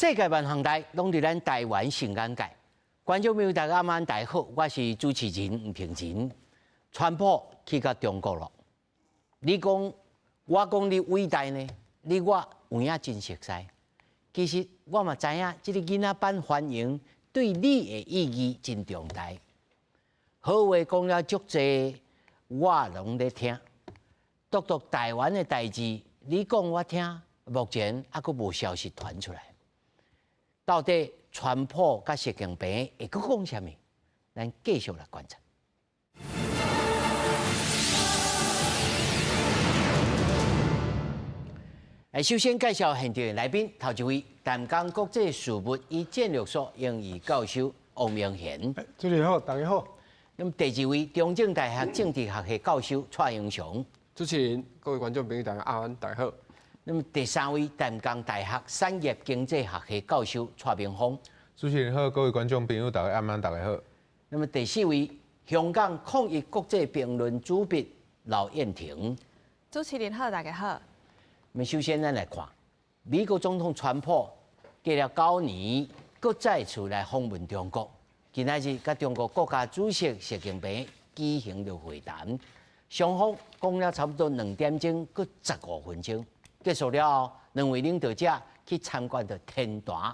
世界萬項代，攏佇咱台灣新眼界。觀眾朋友大家晚安，大家好，我是主持人吳平仁。川普去到中國囉，你講我講你偉大呢？你我有影真熟似。其實我嘛知影，這個囡仔般歡迎對你的意義真重大。好話講了足濟，我攏咧聽。獨獨台灣的代誌，你講我聽，目前猶閣無消息傳出來。到底川普佮習近平會閣講啥物？咱繼續來觀察。來，首先介紹現場的來賓，頭一位，淡江國際事務與戰略所榮譽教授王明賢。主持人好，大家好。那麼第二位，中正大學政治學系教授蔡英雄。主持人、各位觀眾朋友，大家晚安，大家好。那麼第三位，淡江大學產業經濟學系教授蔡明芳。主持人好，各位觀眾朋友，大家晚安，大家好。那麼第四位，香港抗疫國際評論主筆劉燕婷。主持人好，大家好。那麼首先，咱來看美國總統川普隔了9年，閣再次來訪問中國。今仔日佮中國國家主席習近平舉行著會談，雙方講了差不多2點鐘，閣15分鐘。結束了後，兩位領導者去參觀著天壇。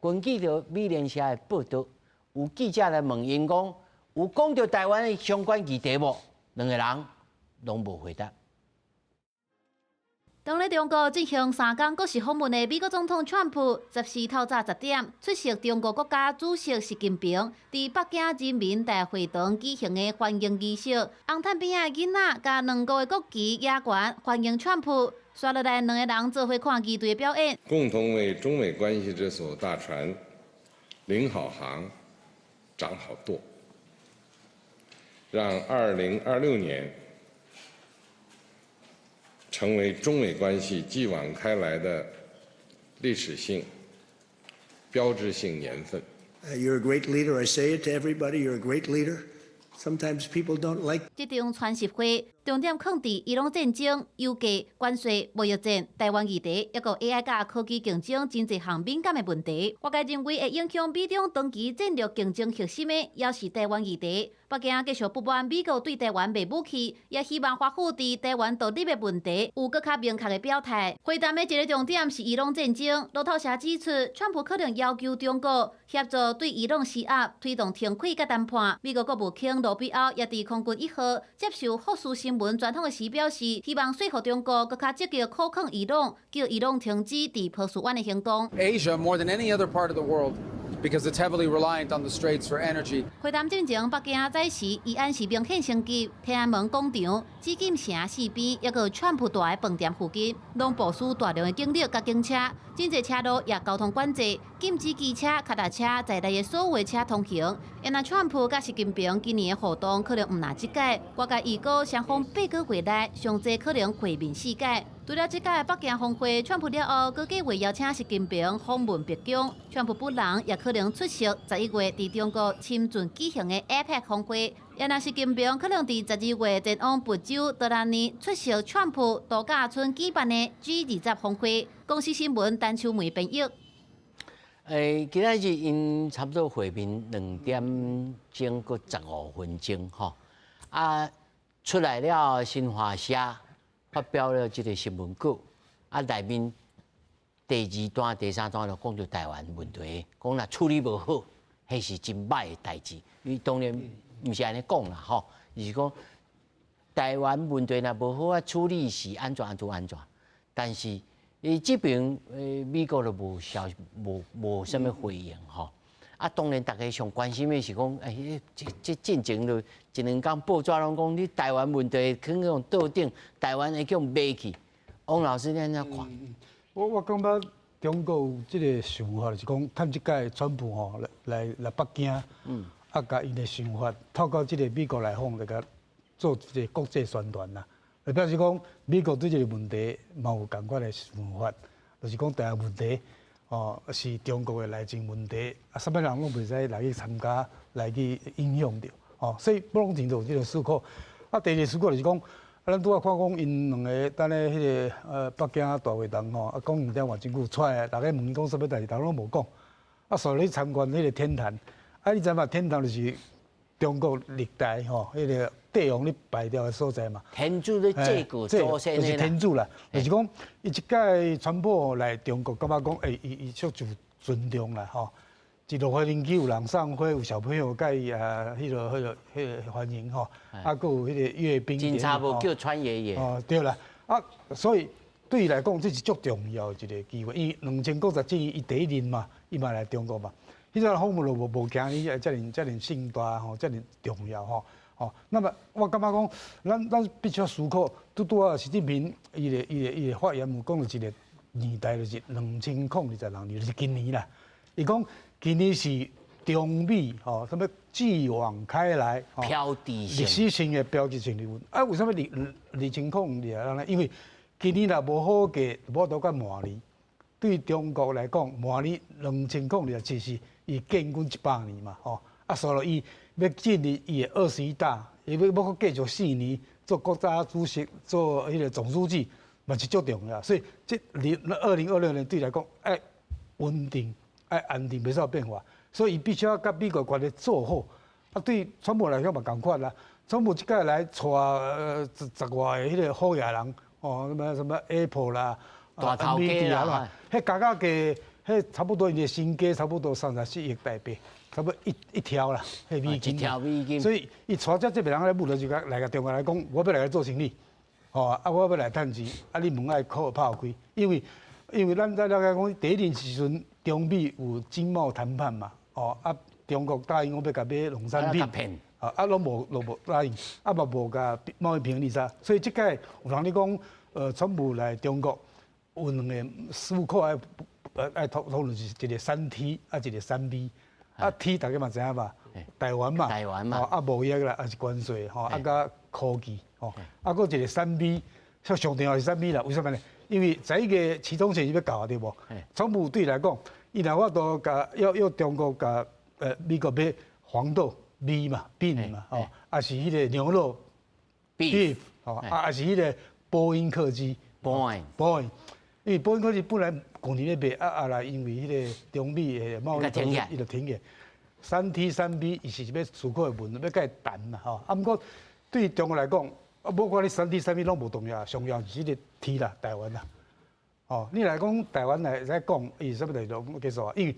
根據著美聯社的報導，有記者來問𪜶講，有講著台灣的相關議題無？兩个人攏無回答。當咧中國進行3工國事訪問的美國總統川普，14透早10點出席中國國家主席習近平佇北京人民大會堂舉行的歡迎儀式。紅毯邊仔的囡仔共兩國的國旗舉懸歡迎川普。紲落來兩个人做伙看儀隊的表演。共同為中美關係這艘大船領好航、掌好舵，讓2026年成為中美關係繼往開來的歷史性、標誌性年份。 You're a great leader. I say it to everybody. You're a great leader. Sometimes people don't like. 這場川習會重點囥佇伊朗戰爭、油價、關稅、貿易戰、台灣議題，抑閣 AI 佮科技競爭真濟項敏感的問題。外界認為會影響美中長期戰略競爭核心的，也是台灣議題。北京繼續不滿美國對台灣賣武器，也希望華府佇台灣獨立的問題有閣較明確的表態。會談的一个重點是伊朗戰爭。路透社指出，川普可能要求中國協助對伊朗施壓，推動停火佮談判。美國國務卿盧比歐也佇空軍一號接受福斯新聞專訪的時表示，希望說服中國閣較積極苦勸伊朗，叫伊朗停止佇波斯灣的行動。 Asia more than any other part of the world, because it's heavily reliant on the straits for energy. 會談進前，北京早時維安是明顯升級，天安門廣場、紫禁城四邊，抑閣川普蹛的飯店附近，攏部署大量的警力佮警車，真濟車路也交通管制，禁止機車、腳踏車在內的所有的車通行。因為川普佮習近平今年的互動可能毋但這擺，外界預估雙方8個月內上濟可能會面四擺。除了這擺北京峰會，川普了後，閣計劃邀請習近平訪問白宮。川普本人也可能出席11月佇中國深圳舉行的 APEC 峰會。也若習近平可能佇12月前往佛州多蘭尼出席川普度假村舉辦的 G20峰會。公視新聞陳秋梅編譯。今仔日𪜶差不多會面2點鐘閣15分鐘吼，啊出來了，新華社發表了這个新聞稿，啊內面第二段、第三段就講著台灣問題，講若處理無好，彼是真歹的代誌。伊當然毋是按呢講啦，吼，伊是講台灣問題若無好仔處理是按怎按怎按怎，但是伊這邊美國就無消無無啥物回應吼。啊，當然大家上關心的是講，欸，這這進前就一兩工報紙攏講，你台灣問題去予倒轉，台灣會去予賣去。王老師，你按怎看？我感覺中國有這个想法，就是講，趁這擺川普吼來來北京，啊，共𪜶的想法透過這个美國來訪來共做一個國際宣傳啦。就表示講，美國對這个問題嘛有仝款的想法，就是講台灣問題，哦，是中國的內政問題，啊，啥物人攏袂使來去參加，來去影響著，哦，所以我攏真有這个思考。啊，第二個思考就是講，啊，咱拄仔看講𪜶兩个等咧彼个北京大會堂吼，啊講兩點偌真久出來，逐家問伊講啥物代誌，逐家攏無講。啊，煞咧參觀彼個天壇，啊，你知嘛？天壇就是中國歷代吼彼個帝王咧拜掉的所在嘛。天主咧祭過祖先就是天主啦，就是講伊這擺川普來中國，感覺講伊足受尊重啦吼。一落飛機有人送花，有小朋友共伊啊，彼個歡迎吼，啊，閣有彼個閱兵。警察無叫川爺爺。哦，對啦，啊，所以對伊來講，這是足重要的一個機會，因為2027年伊第一任嘛，伊嘛來中國嘛，彼陣訪問就無驚伊遮爾遮爾盛大吼，遮爾重要吼。哦，那麼我感覺講，咱必須要思考，拄拄仔習近平伊的發言有講著一個年代，就是2026年，就是今年啦。伊講今年是中美吼，啥物繼往開來，標誌歷史性的標誌性日子。啊，為啥物2026呢？因為今年若無好過，無法度佮明年。對中國來講，明年2027是伊建軍100年嘛，吼。啊，所以伊欲進入伊的二十一大，伊欲閣繼續4年做國家主席，做彼個總書記，嘛是足重要。所以這2026年對伊來講，愛穩定、愛安定，袂使有變化。所以伊必須要佮美國關係做好。啊，對川普來講嘛仝款啦。川普這擺來帶十外个彼個好野人，哦，什麼什麼 Apple 啦，大頭家啦，彼加加計，彼差不多伊的身家差不多34億台幣。差不多一兆啦，彼美金。一兆美金。所以伊帶遮這濟人來，無就來共中國來講，我欲來做生意，吼啊，我欲來趁錢，啊，你門愛靠拍開，因為咱在了解講，第一任時陣中美有經貿談判嘛，哦啊，中國答應講欲共買農產品，啊，攏無答應，啊嘛無共貿易平衡啥，所以這擺有人咧講，川普來中國有兩个思考愛討論是一個3T，啊一個3B。啊，T 大家嘛知影吧？台灣嘛，台灣嘛，啊貿易啦，抑是關稅吼，啊佮科技吼，啊閣一個三 B，上重要是三 B 啦。為啥物呢？因為11月期中選欲到啊，對無？川普對伊來講，伊若法度共要中國共美國買黃豆 B 嘛，bean 嘛，吼，抑是彼個牛肉 beef，吼，啊，抑是彼個波音客機，Boeing， Boeing，因為波音客機本來舊年咧賣，啊後來因為彼個中美的貿易，伊就停起。3T 3B，伊是欲思考的問題，欲共伊談啦吼。啊，毋過對中國來講，啊，無管你3T 3B 攏無重要，上重要是彼個 T 啦，台灣啦。哦，你來講台灣來來講，伊啥物代誌攏結束啊？因為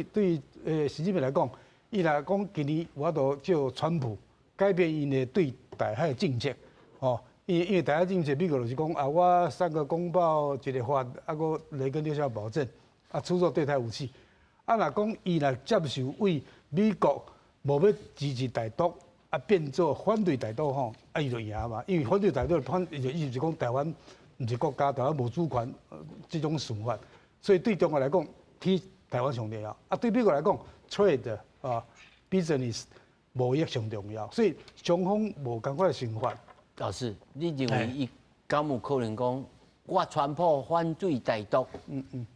對習近平來講，伊若講今年有法度藉川普改變𪜶的對台海政策，哦，因為台海政策，美國就是講啊，我三個公報一個法，啊，閣雷根六項保證，啊，出售對台武器。啊，若講伊若接受為美國無欲支持台獨，啊變做反對台獨吼，啊伊就贏嘛。因為反對台獨，反伊就意思是講台灣毋是國家，台灣無主權，這種想法。所以對中國來講，T 台灣上重要。啊，對美國來講，trade 啊，business 貿易上重要。所以雙方無仝款的想法。老師，你認為伊敢有可能講，我川普反對台獨，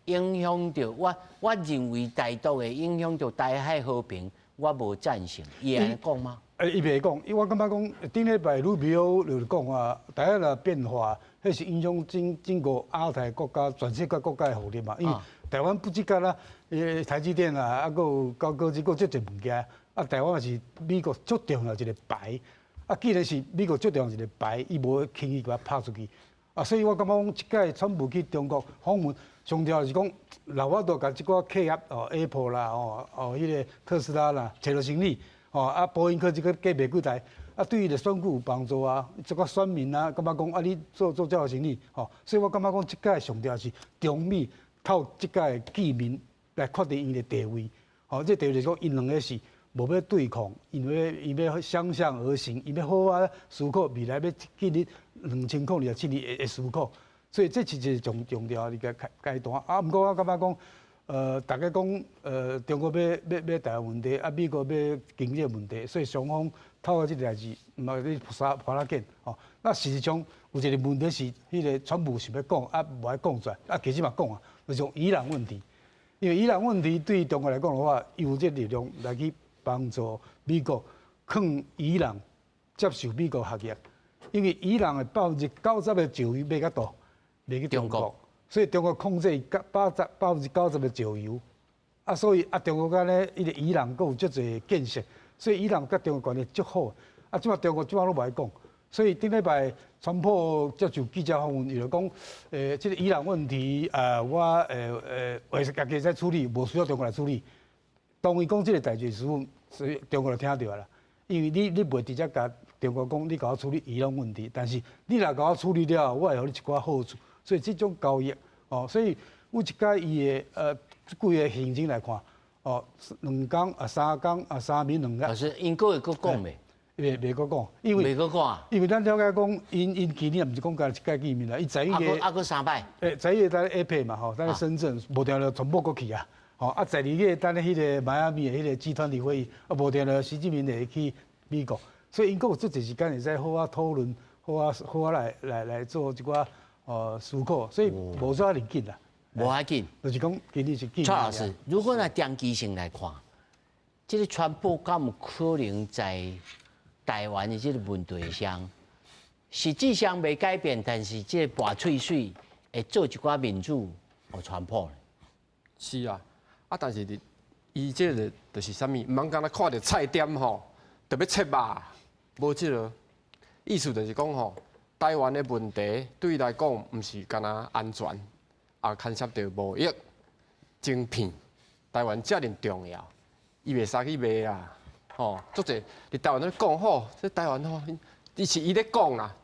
影響著我，我認為台獨會影響著台海和平，我無贊成，伊會按呢講嗎？伊袂講，因為我感覺講，頂禮拜魯比歐就是講啊，台海的變化，彼是影響整整個亞太國家、全世界國家的福利嘛。因為台灣不只干焦，台積電啊，啊，閣有高科技，閣足濟物件，啊，台灣是美國足重要一個牌。啊，既然是美國足重要一個牌，伊無輕易共拍出去。啊，所以我感覺講，這擺川普去中國訪問，上重要是講，若法度共這寡企業哦，Apple 啦，哦哦，彼個特斯拉啦，揣著生意，哦啊，波音客機閣過賣幾台，啊，對伊的選舉有幫助啊。這寡選民啊，感覺講啊，你做做這個生意，吼，所以我感覺講，這擺上重要是中美透這擺見面來確定𪜶的地位，吼，這地位就是講，𪜶兩个是無欲對抗，𪜶欲相向而行，𪜶欲好好思考未來欲進入2027年的思考，所以這是一個重重要的一個階段。啊，毋過我感覺講，大家講，中國欲欲欲台灣問題，啊，美國欲經濟問題，所以雙方透過這個代誌，嘛咧沙拖拉緊，吼。那事實上有一個問題是，彼個川普想欲講，啊，無愛講出來，啊，其實嘛講啊，就是講伊朗問題。因為伊朗問題對中國來講的話，有這力量來去幫助美國，勸伊朗接受美國合約。因為伊朗的90%的石油賣較多，賣去中國，所以中國控制90%的石油。啊，所以啊，中國間咧，伊個伊朗閣有足濟建設，所以伊朗佮中國關係足好。啊，這擺中國這擺攏無愛講，所以頂禮拜川普接受記者訪問，伊就講，這個伊朗問題，我會家己在處理，無需要中國來處理。當伊講這個代誌時陣，所以中國就聽著啦。因為你袂直接共中國講，你共我處理伊朗問題，但是你若共我處理了後，我會予你一寡好處。所以這種交易，哦，所以有一擺伊的這幾个行程來看，哦，2工啊，3工啊，3暝2日。老師，𪜶閣會閣講袂？袂閣講，因為袂閣講啊。因為咱了解講，𪜶今年也毋是講干一擺見面啦，伊11月啊，閣三擺。11月佇 APEC 嘛吼，佇深圳，無定著川普閣去啊。吼啊，12月佇彼個邁阿密的彼個集團的會議，啊，無定著習近平會去美國，所以𪜶閣有足濟時間會使好好討論，好好好好來做一寡思考，所以無遮爾緊啦。無遐緊，就是講今年是緊。蔡老師，如果若長期性來看，這个川普敢有可能在台灣的這个問題上，實際上袂改變，但是這个跋喙水會做一寡面子予川普。是啊，啊，但是伊這个就是啥物？毋通干焦看著菜點吼，就欲切肉，無這个意思，就是講吼，台灣的問題對伊來講，毋是干焦安全，也牽涉著貿易、晶片，台灣遮爾重要，伊袂使去賣啦，吼，足濟佇台灣咧講吼，這台灣吼，伊是伊咧講啦，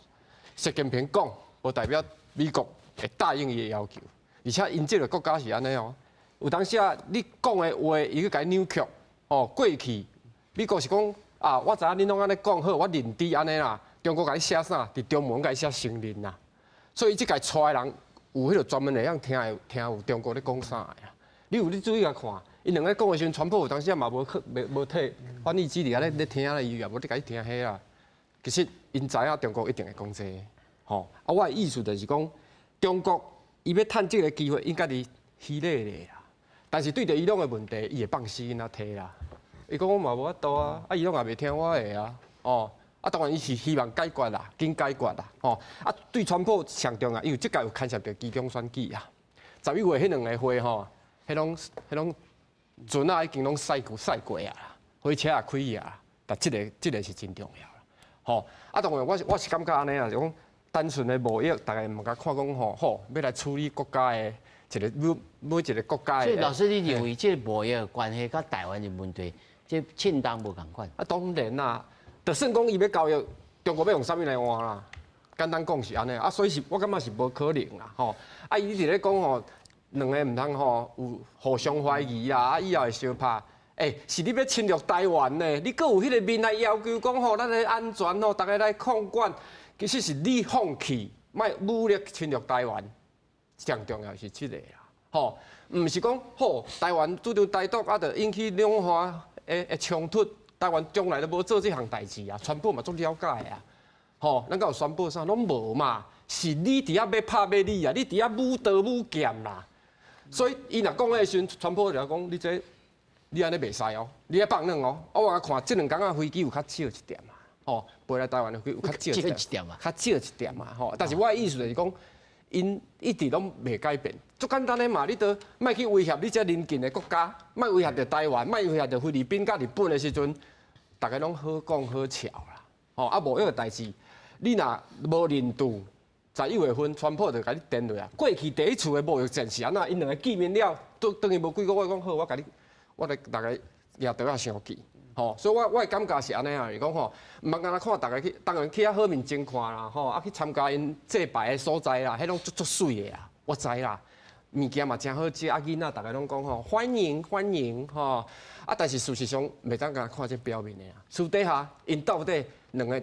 習近平講，無代表美國會答應伊的要求，而且𪜶這个國家是按呢哦，有當時啊，你講的話，伊去共你扭曲，哦，過去美國是講啊，我知影恁攏按呢講好，我認知按呢啦，中國共你寫啥？佇中文共你寫承認啦，所以這屆帶的人有彼个專門會曉聽會聽有中國咧講啥的啦。你有你注意共看，𪜶兩个講的時陣，川普有當時啊嘛無去，無無提翻譯機佇遐咧聽咧，伊也無咧共你聽彼啦。其實𪜶知影中國一定會講這个，吼。啊，我的意思就是講，中國伊欲趁這个機會，𪜶家己虛咧咧啦。但是對著伊朗的問題，伊會放死囡仔提啦。伊講我嘛無法度啊，啊伊朗也袂聽我的啊，哦。啊，當然伊是希望解決啦，緊解決啦，吼。啊，對川普上重要，因為這屆有牽涉著期中選舉啊。11月彼兩个會吼，彼攏船仔已經攏駛過駛過啊，火車也開啊，但這个是真重要啦，吼。啊，當然我是感覺按呢啊，就講單純的貿易，大家毋通看講吼，好欲來處理國家的一个每每一个國家的。所以老師，你認為這个貿易的關係佮台灣的問題，這凊重無仝款？啊，當然啦，就算講伊欲交易，中國欲用啥物來換啦？簡單講是按呢，啊，所以是我感覺是無可能啦，吼。啊，伊一直咧講吼，兩个毋通吼有互相懷疑啊，啊，以後會相拍。欸，是你欲侵略台灣呢？你閣有彼个面來要求講吼，咱的安全吼，逐家來控管。其實是你放棄，莫武力侵略台灣，上重要是這个啦，吼，毋是講好台灣主張台獨啊，就引起兩岸的衝突。台灣從來都無做這項代誌啊，川普嘛足了解啊，吼，咱敢有宣布啥？攏無嘛，是你佇遐欲拍欲理啊，你佇遐舞刀舞劍啦。所以伊若講彼个時陣，川普就講你這你按呢袂使哦，你愛放軟哦。我看這兩工仔飛機有較少一點啊，吼，飛來台灣的飛機有較少一點啊，較少一點啊，吼。但是我的意思就是講，𪜶一直攏袂改變，足簡單的嘛，你都莫去威脅你這鄰近的國家，莫威脅著台灣，莫威脅著菲律賓佮日本的時陣，逐家攏好講好笑啦，吼啊無彼个代誌，你若無認住，11月份川普就共你電落啊。過去第一次的貿易戰是按怎？𪜶兩个見面了，轉去無幾个月講好，我共你，我來逐家舉刀仔相見，吼。所以我的感覺是按呢啊，是講吼，毋通干焦看逐家去，當然去遐好面前看啦，吼，啊去參加𪜶祭拜的所在啦，彼攏足足媠的啊，我知啦。物件嘛誠好食，啊囡仔逐家攏講吼歡迎歡迎吼，啊但是事實上袂當干焦看這表面的啊，私底下𪜶到底兩个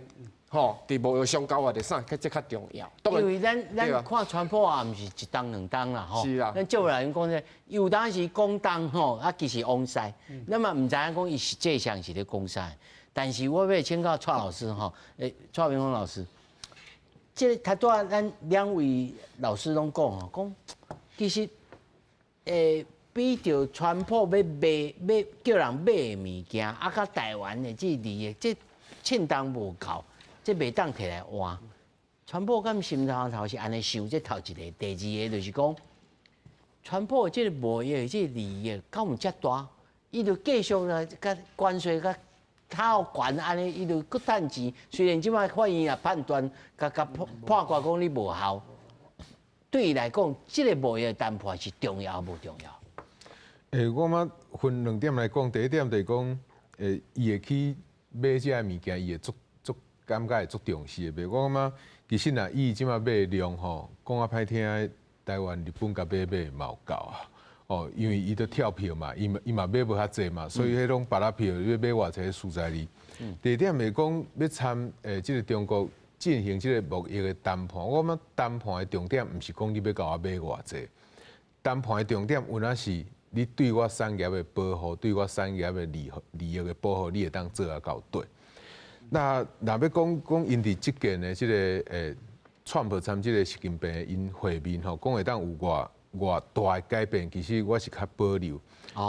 吼佇貿易上交換著啥，這較重要。因為咱看川普也毋是一冬兩冬啦吼，是啊。咱少人講這，有當時講東吼，啊其實講西，咱嘛毋知影講伊實際上是咧講啥。但是我欲請教蔡老師吼，蔡明峰老師，這個頭拄仔咱兩位老師攏講吼，講其實比著川普欲賣欲叫人買的物件，啊，佮台灣的這利益，這凊重無夠。這袂當提來換。川普敢心頭頭是按呢想，這頭一个，第二个就是講，川普這个貿易這个利益敢有遮大？伊就繼續來共關稅共較懸按呢，伊就閣趁錢。雖然這擺法院也判斷，共共判決講你無效，對伊來講，這个貿易談判是重要無重要？我感覺分兩點來講，第一點就是講，伊會去買這个物件，伊會足足感覺會足重視的。我感覺其實若伊這擺買量吼，講較歹聽，台灣、日本共買買嘛有夠啊。哦，因為伊都跳票嘛，伊嘛伊嘛買無遐濟嘛，所以彼攏別仔票，欲買偌濟實在哩。第二點是講欲參這个中國進行這个貿易的談判，我感覺談判的重點毋是講你欲共我買偌濟，談判的重點有影是你對我產業的保護，對我產業的利益的保護，你會當做啊到底。那若欲講講𪜶佇這件的這个川普參這个習近平𪜶會面吼，講會當有偌偌大的改變，其實我是較保留。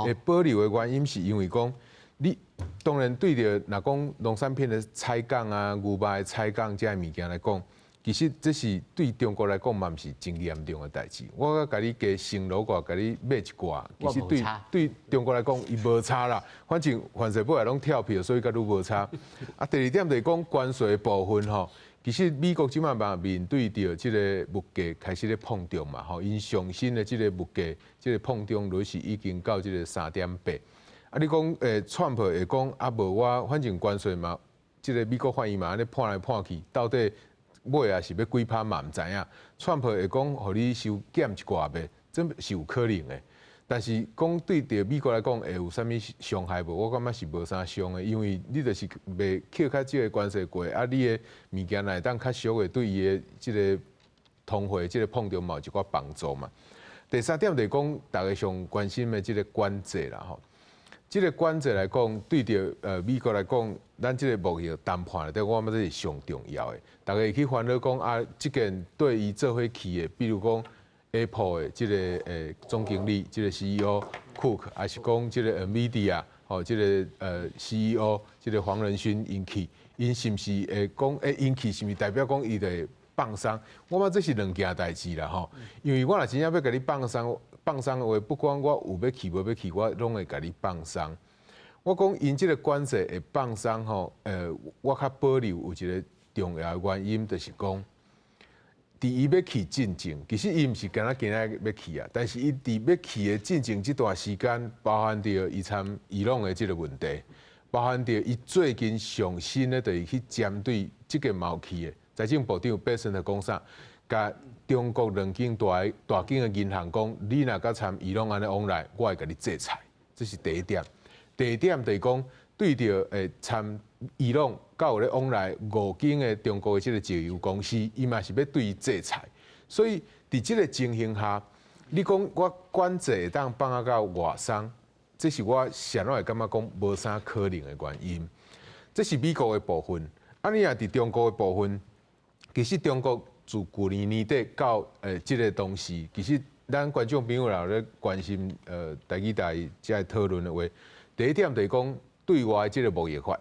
會保留的原因是因為講，你當然對著若講農產品的採購啊、牛肉的採購這个物件來講，其實這是對中國來講嘛，毋是真嚴重的代誌。我共你加承諾過，共你買一寡，其實對中國來講，伊無差啦。反正凡勢尾攏跳票，所以佮你無差。啊，第二點就是講關稅的部分吼，其實美國這擺嘛面對著這个物價開始咧膨脹嘛，吼，𪜶上新的這个物價，這个膨脹率是已經到這个3.8。啊，你講川普會講啊，無我反正關稅嘛，這个美國法院嘛按呢判來判去，到底尾仔是欲幾趴嘛毋知影。川普會講，予你收減一寡袂，這是有可能的。但是講對著美國來講會有啥物傷害無？我感覺是無啥傷的，因為你就是賣扣較少的關稅過，啊，你的物件若會當較俗的，對伊的這个通貨這个膨脹嘛有一寡幫助嘛。第三點就是講，大家上關心的這个管制啦吼。這个管制來講，對著美國來講，咱這个貿易談判內底，我感覺這是上重要的。大家會去煩惱講啊，這件對伊做伙去的，比如講 Apple 的這个總經理，這个 CEO Cook，還是講這个 NVIDIA 吼，這个CEO 這个黃仁勳𪜶去，𪜶是毋是會講𪜶去是毋是代表講伊就會放鬆？我感覺這是兩件代誌啦吼。因為我若真正欲共你放鬆，放鬆的話，不管我有欲去無欲去，我攏會共你放鬆。我講𪜶這个關稅會放鬆吼，我較保留有一个重要的原因，就是講，佇伊欲去進前，其實伊毋是干焦今仔欲去啊，但是伊佇欲去的進前這段時間，包含著伊參伊朗的這个問題，包含著伊最近上新的，就是去針對這个嘛有去的財政部長貝森特講啥，共中國兩間大大間的銀行講，你若閣參伊朗按呢往來，我會共你制裁，這是第一點。第二點就是講，對著參伊朗佮有咧往來五間的中國的這个石油公司，伊嘛是欲對伊制裁。所以佇這个情形下，你講我管制會當放啊到偌鬆，這是我啥怎會感覺講無啥可能的原因。這是美國的部分，啊，你若佇中國的部分，其實中國自舊年年底到這个當時，其實咱觀眾朋友若有咧關心台語台這个討論的話，第一點就是講對外的這个貿易法，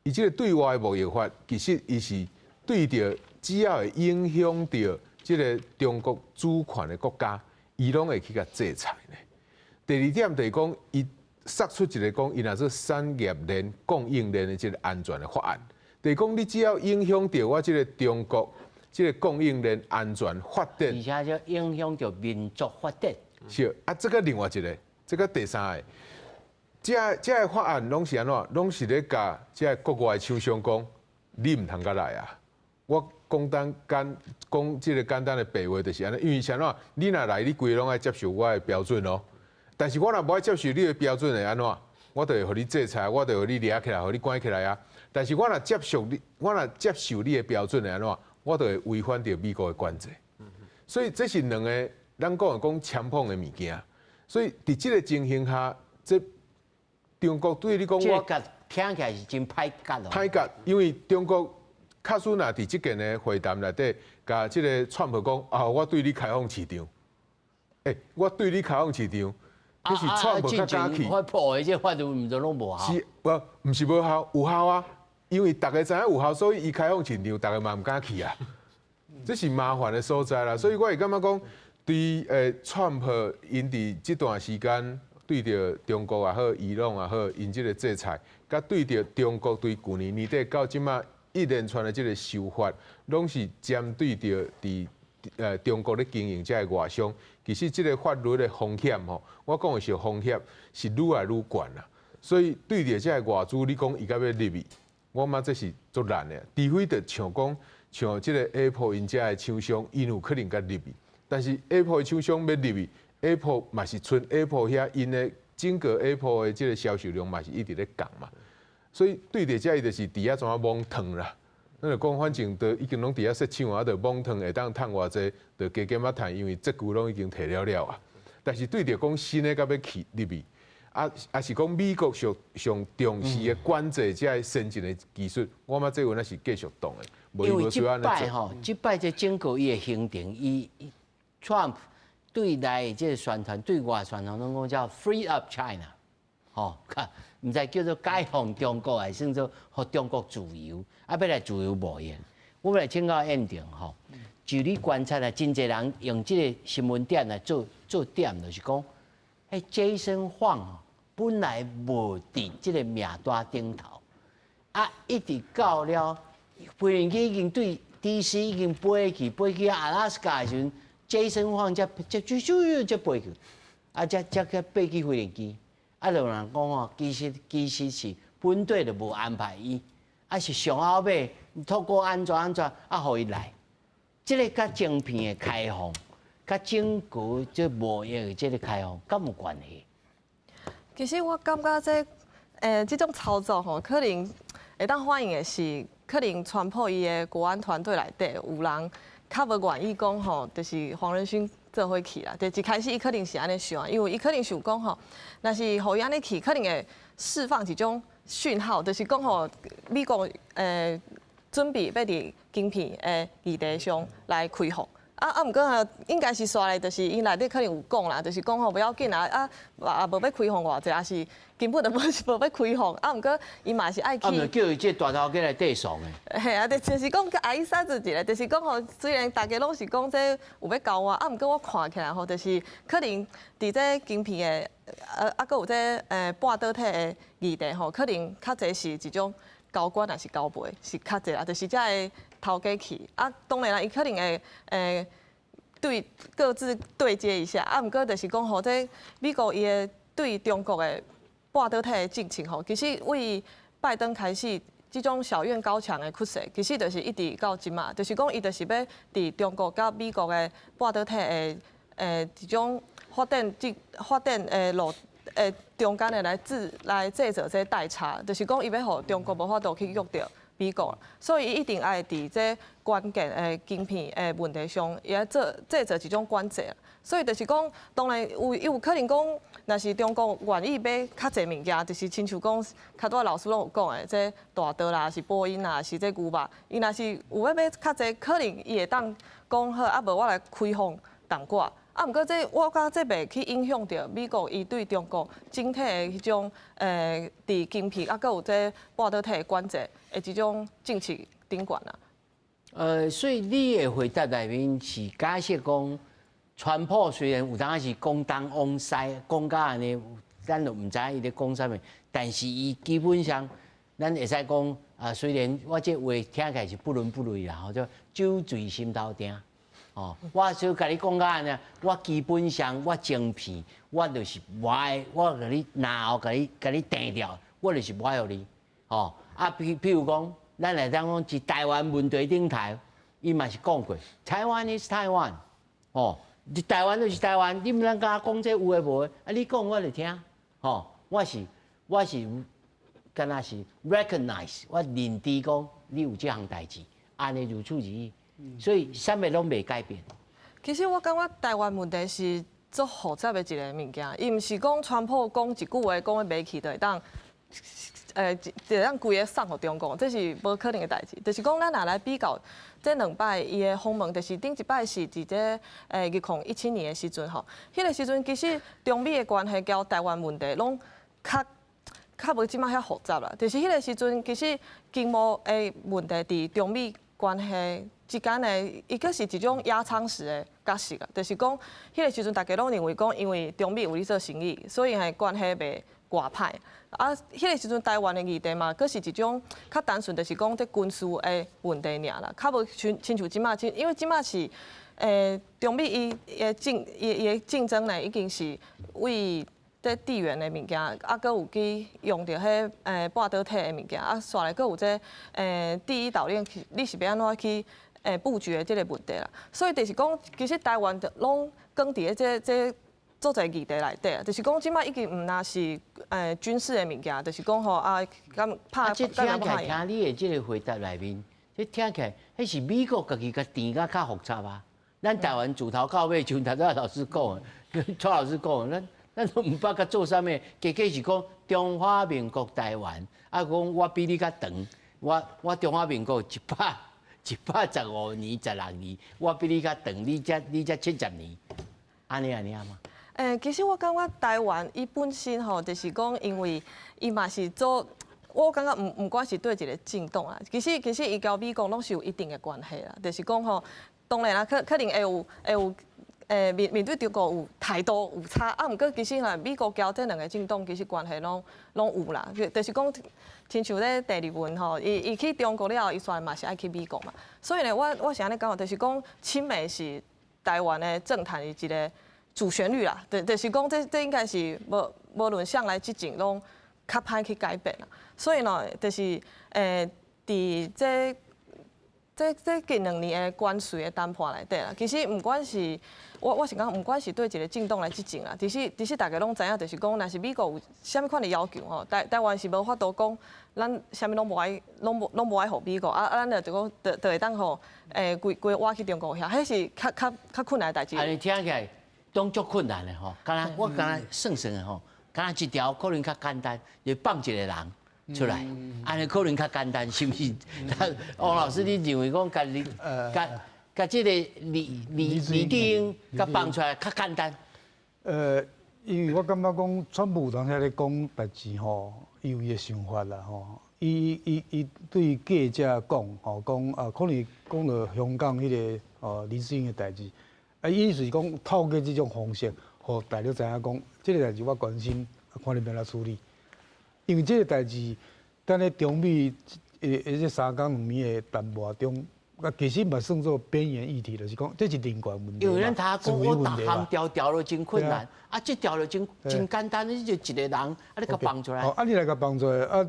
伊這个對外的貿易法，其實伊是對著只要會影響著這个中國主權的國家，伊攏會去共制裁呢。第二點就是講，伊釋出一个講，伊若做產業鏈、供應鏈的這个安全的法案，就是講你只要影響著我這个中國這个供應鏈安全發展，而且就影響著民族發展。是啊，這个另外一个，這个第三个。這个法案攏是按怎？攏是咧共這个國外的廠商講，你毋通閣來啊！我講單簡講這个簡單的白話就是按呢，因為是按怎？你若來，你規个攏愛接受我的標準哦。但是我若無愛接受你的標準會按怎？我就會予你制裁，我就予你掠起來，予你關起來啊！但是我若接受你，我若接受你的標準會按怎？我就會違反著美國的管制。所以這是兩个咱講的講強碰的物件。所以佇這个情形下，這中國對你講，我聽起來是真歹結哦。歹結，因為中國確實若佇這件的會談內底，共這个川普講啊，我對你開放市場。我對你開放市場，這是川普較敢去。我破的這法律毋就攏無效。是，無，毋是無效，有效啊。因為逐家知影有效，所以伊開放市場，逐家嘛毋敢去啊。這是麻煩的所在啦。所以我會感覺講，對川普𪜶佇這段時間對著中國也好，伊朗也好，𪜶這個制裁，佮對著中國對舊年年底到這馬一連串的這個手法，攏是針對著佇中國咧經營這个外商。其實這個法律的風險吼，我講的是風險是愈來愈懸啦。所以對著這个外資，你講伊敢欲入去，我感覺這是足難的。除非著像講像這個 Apple 𪜶遮的廠商，𪜶有可能共入去，但是 Apple 的廠商欲入去，Apple 嘛是賰 Apple 遐𪜶的整個 Apple 的這個銷售量嘛是一直咧降嘛。所以對著這伊就是佇遐怎仔摸湯啦。咱就講反正都已經攏佇遐設廠啊，就摸湯會當趁偌濟，就加減仔趁，因為這久攏已經提了了啊。但是對著講新的佮欲去入去，啊啊是講美國上上重視的管制這个先進的技術，我感覺這有那是繼續動的。因為這擺吼，這擺這整個伊的行程，伊 Trump 對內這個宣傳，對外宣傳攏講叫 Free Up China，吼，毋知叫做解放中國，還是算做予中國自由，啊，欲來自由貿易。我欲來請教院長吼，就你觀察啊，真濟人用這個新聞點來做做點，就是講，彼 Jensen Huang 本來無佇這個名單頂頭，啊，一直到了飛行機已經對 DC 已經飛去飛去阿拉斯加的時陣，Jensen Huang 才才啾啾才飛去，啊，才才去爬去飛行機。啊，就有人講吼，其實是本底就無安排伊，啊是上後尾透過按怎按怎啊，予伊來。這个佮晶片的開放，佮整個這貿易的這个開放，敢有關係？其實我感覺這這種操作吼，可能會當反映的是，可能川普伊的國安團隊內底有人較無願意講吼，就是黃仁勳做伙去啦。就一開始伊可能是按呢想，因為伊可能想講吼，若是予伊按呢去，可能會釋放一種訊號，就是講吼，美國準備欲佇晶片的議題上來開放。啊啊，毋過吼，應該是煞來，就是𪜶內底可能有講啦，就是講吼無要緊啊，啊也無欲開放偌濟，抑是根本就無是無欲開放。啊，毋過伊嘛是愛去。啊，毋叫伊這大頭家來遞送的。嘿啊，就是講阿伊啥子一個，就是講吼，雖然大家攏是講這有欲交換，啊，毋過我看起來吼，就是可能佇這晶片的，啊，閣有這半導體的議題吼，可能較濟是一種交關抑是交陪，是較濟啦，就是遮个頭家去。啊，當然啦，伊可能會對各自對接一下。啊，毋過就是講吼，這美國伊的對中國的半導體的政策吼，其實為拜登開始這種小院高牆的趨勢，其實就是一直到這馬，就是講伊就是欲佇中國佮美國的半導體的這種發展這發展的路中間的來製造這代差，就是講伊欲予中國無法度去約著美國，所以伊一定愛佇這關鍵的晶片的問題上，伊愛做製造一種管制。所以就是講，當然有伊有可能講，若是中國願意買較濟物件，就是親像講，較拄仔老師攏有講的，這大刀啦，是波音啦，是這牛肉，伊若是有欲買較濟，可能伊會當講好，啊無我來開放淡薄仔。啊，毋過這我感覺這袂去影響著美國伊對中國整體的彼種佇晶片啊，閣有這半導體的管制的這種政策頂懸啊。所以你的回答內面是假設講，川普雖然有當時講東講西，講甲按呢，咱就毋知伊咧講啥物，但是伊基本上，咱會使講啊，雖然我這話聽起來是不倫不類啦，吼，叫酒醉心頭定。哦，我就共你講甲按呢，我基本上我晶片，我就是無愛，我共你拿後共你共你定掉，我就是無愛予你。哦，啊，譬如講，咱來當講，佇台灣問題頂頭，伊嘛是講過，Taiwan is Taiwan，哦，台灣就是台灣，你毋通共我講這有的無的，啊，你講我就聽，吼，我是敢若是 recognize，我認知講你有這項代誌，按呢如此而已。所以啥物攏袂改變。其實我感覺台灣問題是足複雜的一個物件，伊毋是講川普講一句話講欲袂去就會當，就會當規个送予中國，這是無可能的代誌。就是講，咱若來比較這兩擺伊的訪問，就是頂一擺是佇這2017年的時陣吼，彼個時陣其實中美的關係佮台灣問題攏較較無這擺遐複雜啦。就是彼個時陣，其實經貿的問題佇中美關係之間的，伊閣是一種壓艙石的角色啊。就是講，彼個時陣大家攏認為講，因為中美有咧做生意，所以係關係袂偌歹。啊，彼個時陣台灣的議題嘛，閣是一種較單純，就是講這軍事的問題爾啦，較無親親像這擺，因為這擺是中美伊的競伊伊的競爭呢，已經是為這地緣的物件，啊，閣有去用著彼半導體的物件，啊，煞來閣有這第一島鏈，你是欲按怎去布局的這個問題啦。所以就是講，其實台灣就攏囥佇咧這這足濟議題內底啊，就是講這擺已經毋但是軍事的物件，就是講吼啊，敢拍。這聽起來聽你的這個回答內面，這聽起來，彼是美國家己共纏甲較複雜啊。咱台灣自頭到尾，像頭拄老師講的，蔡老師講的，咱咱都毋捌共做啥物，加加是講中華民國台灣，啊講我比你較長，我我中華民國一百一百十五年、16年，我比你較長，你才你才70年，按呢按呢嗎？其實我感覺台灣伊本身吼，就是講，因為伊嘛是做，我感覺毋毋管是佗一個政黨啊，其實其實伊佮美國攏是有一定的關係啦，就是講吼，當然啦，可可能會有會有面面對中國有態度有差，啊，毋過其實啦，美國佮這兩个政黨其實關係攏攏有啦，就是講，親像咧鄭麗文吼，伊伊去中國了後，伊煞嘛是愛去美國嘛，所以呢，我我是按呢感覺，就是講親美是台灣的政壇的一個主旋律啦，就就是講這這應該是無無論誰來執政攏較歹去改變啦。所以呢，就是佇這這這近兩年的關稅的談判內底啦，其實毋管是我我是講，毋管是佗一个政黨來執政啦，其實其實大家攏知影，就是講，若是美國有啥物款的要求吼，台台灣是無法度講，咱啥物攏無愛，攏無攏無愛予美國，啊啊，咱就講就就會當予規規倚去中國遐，彼是較較較困難的代誌。按呢聽起來攏足困難的吼，敢若我敢若算算的吼，敢若這條可能較簡單，就放一個人出來，按呢可能較簡單，是毋是？王老師，你認為講共李共共這個李李李智英共放出來較簡單？因為我感覺講，川普有當時咧講代誌吼，伊有伊的想法啦吼。伊伊伊對記者講吼，講啊，可能講著香港彼个哦黎智英的代誌，啊，伊意思是講透過這種方式，予大陸知影講，這个代誌我關心，看你欲按怎處理。因為這个代誌，佇咧中美的這三工兩暝的談判中，啊，其實嘛算做邊緣議題，就是講這是人權問題。因為咱頭講我逐項條條都真困難，啊，這條就真真簡單，你就一個人，啊，你共放出來。啊，你來共放出來，啊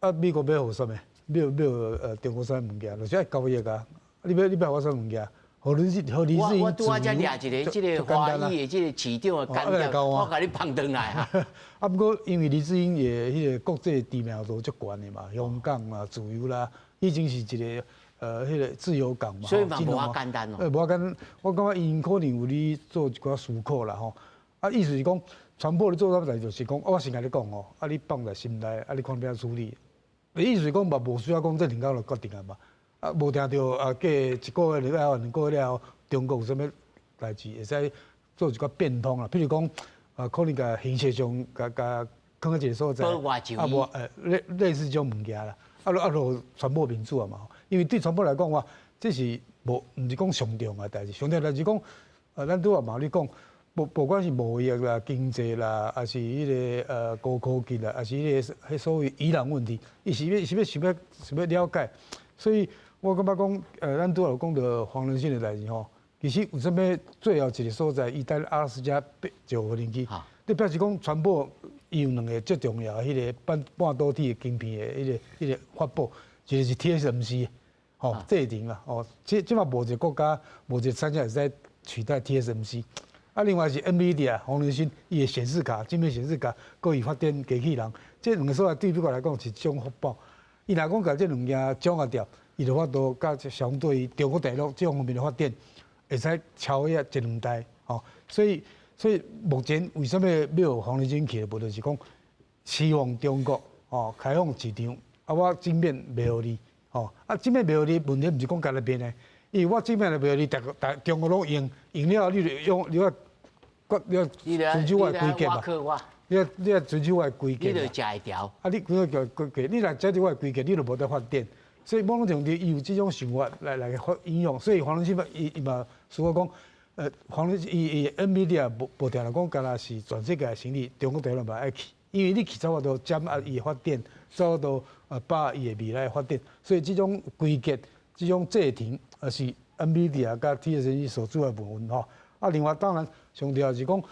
啊，美國欲予啥物？欲欲中國啥物件？就是愛交易啊！你欲你欲予我啥物件？予你予你我我拄仔才掠一个這个華裔的這个市長的觀點，我共你放轉來啊。啊，毋過因為黎智英的彼个國際知名度足懸的嘛，香港啊、自由啦，已經是一个彼个自由港嘛。所以嘛無遐簡單哦。無遐簡單，我感覺𪜶可能有咧做一寡思考啦吼。啊，意思是講，川普咧做啥物代誌，就是講，我先共你講哦，啊，你放在心內，啊，你看欲按怎處理。意思是講嘛，無需要講這兩工就決定啊嘛。啊，無定著啊，過一個月了後，兩個月了後，中國有啥物代誌會使做一寡變通啦。譬如講，啊，可能共形式上共共囥佇一个所在，啊，無類類似這種物件啦。啊，啊，就傳播民主啊嘛。因為對川普來講話，這是無毋是講上重要的代誌，上重要代誌講，啊，咱拄仔嘛咧講，不不管是貿易啦、經濟啦，抑是彼个高科技啦，抑是彼个彼所謂伊朗問題，伊是欲是欲想欲想欲了解，所以。我感覺講，咱拄仔有講著黃仁勳的代誌吼，其實有啥物最後一个所在，伊佇阿拉斯加就無人機，你表示講川普伊有兩个最重要的彼个半半導體的晶片的彼个彼个法寶，一个是 TSMC，吼，製程啦，哦，這這馬無一个國家，無一个產業會使取代 TSMC，啊，另外是 NVIDIA 黃仁勳伊的顯示卡，晶片顯示卡，閣伊發展機器人，這兩个所在對美國來講是一種福報。伊若講共這兩件掌握著。伊就法度佮相對中國大陸這方面的發展，會使超越一兩代，吼。所以，所以目前為啥物欲黃仁勳去的無，就是講期望中國吼開放市場，啊，我晶片賣予你，吼，啊，晶片賣予你，問題毋是講干焦變的，因為我晶片賣予你，逐個大中國攏用，用了後你就用，你愛，你愛遵守我的規則嘛。你愛遵守我的規你矩。就食會牢。啊，你規個規矩，你若遵守我的規矩，你就無得發展。所以某種程度，伊有這種想法來發影響。所以黃仁勳伊嘛說講，黃仁伊 NVIDIA 無定來講，敢若是全世界的生意，中國大陸嘛愛去，因為你去才有法度減壓伊的發展，才有法度把伊的未來的發展。所以這種規格、這種制程，也是 NVIDIA 佮 TSMC 所主要部分吼。啊，另外當然上重要是講，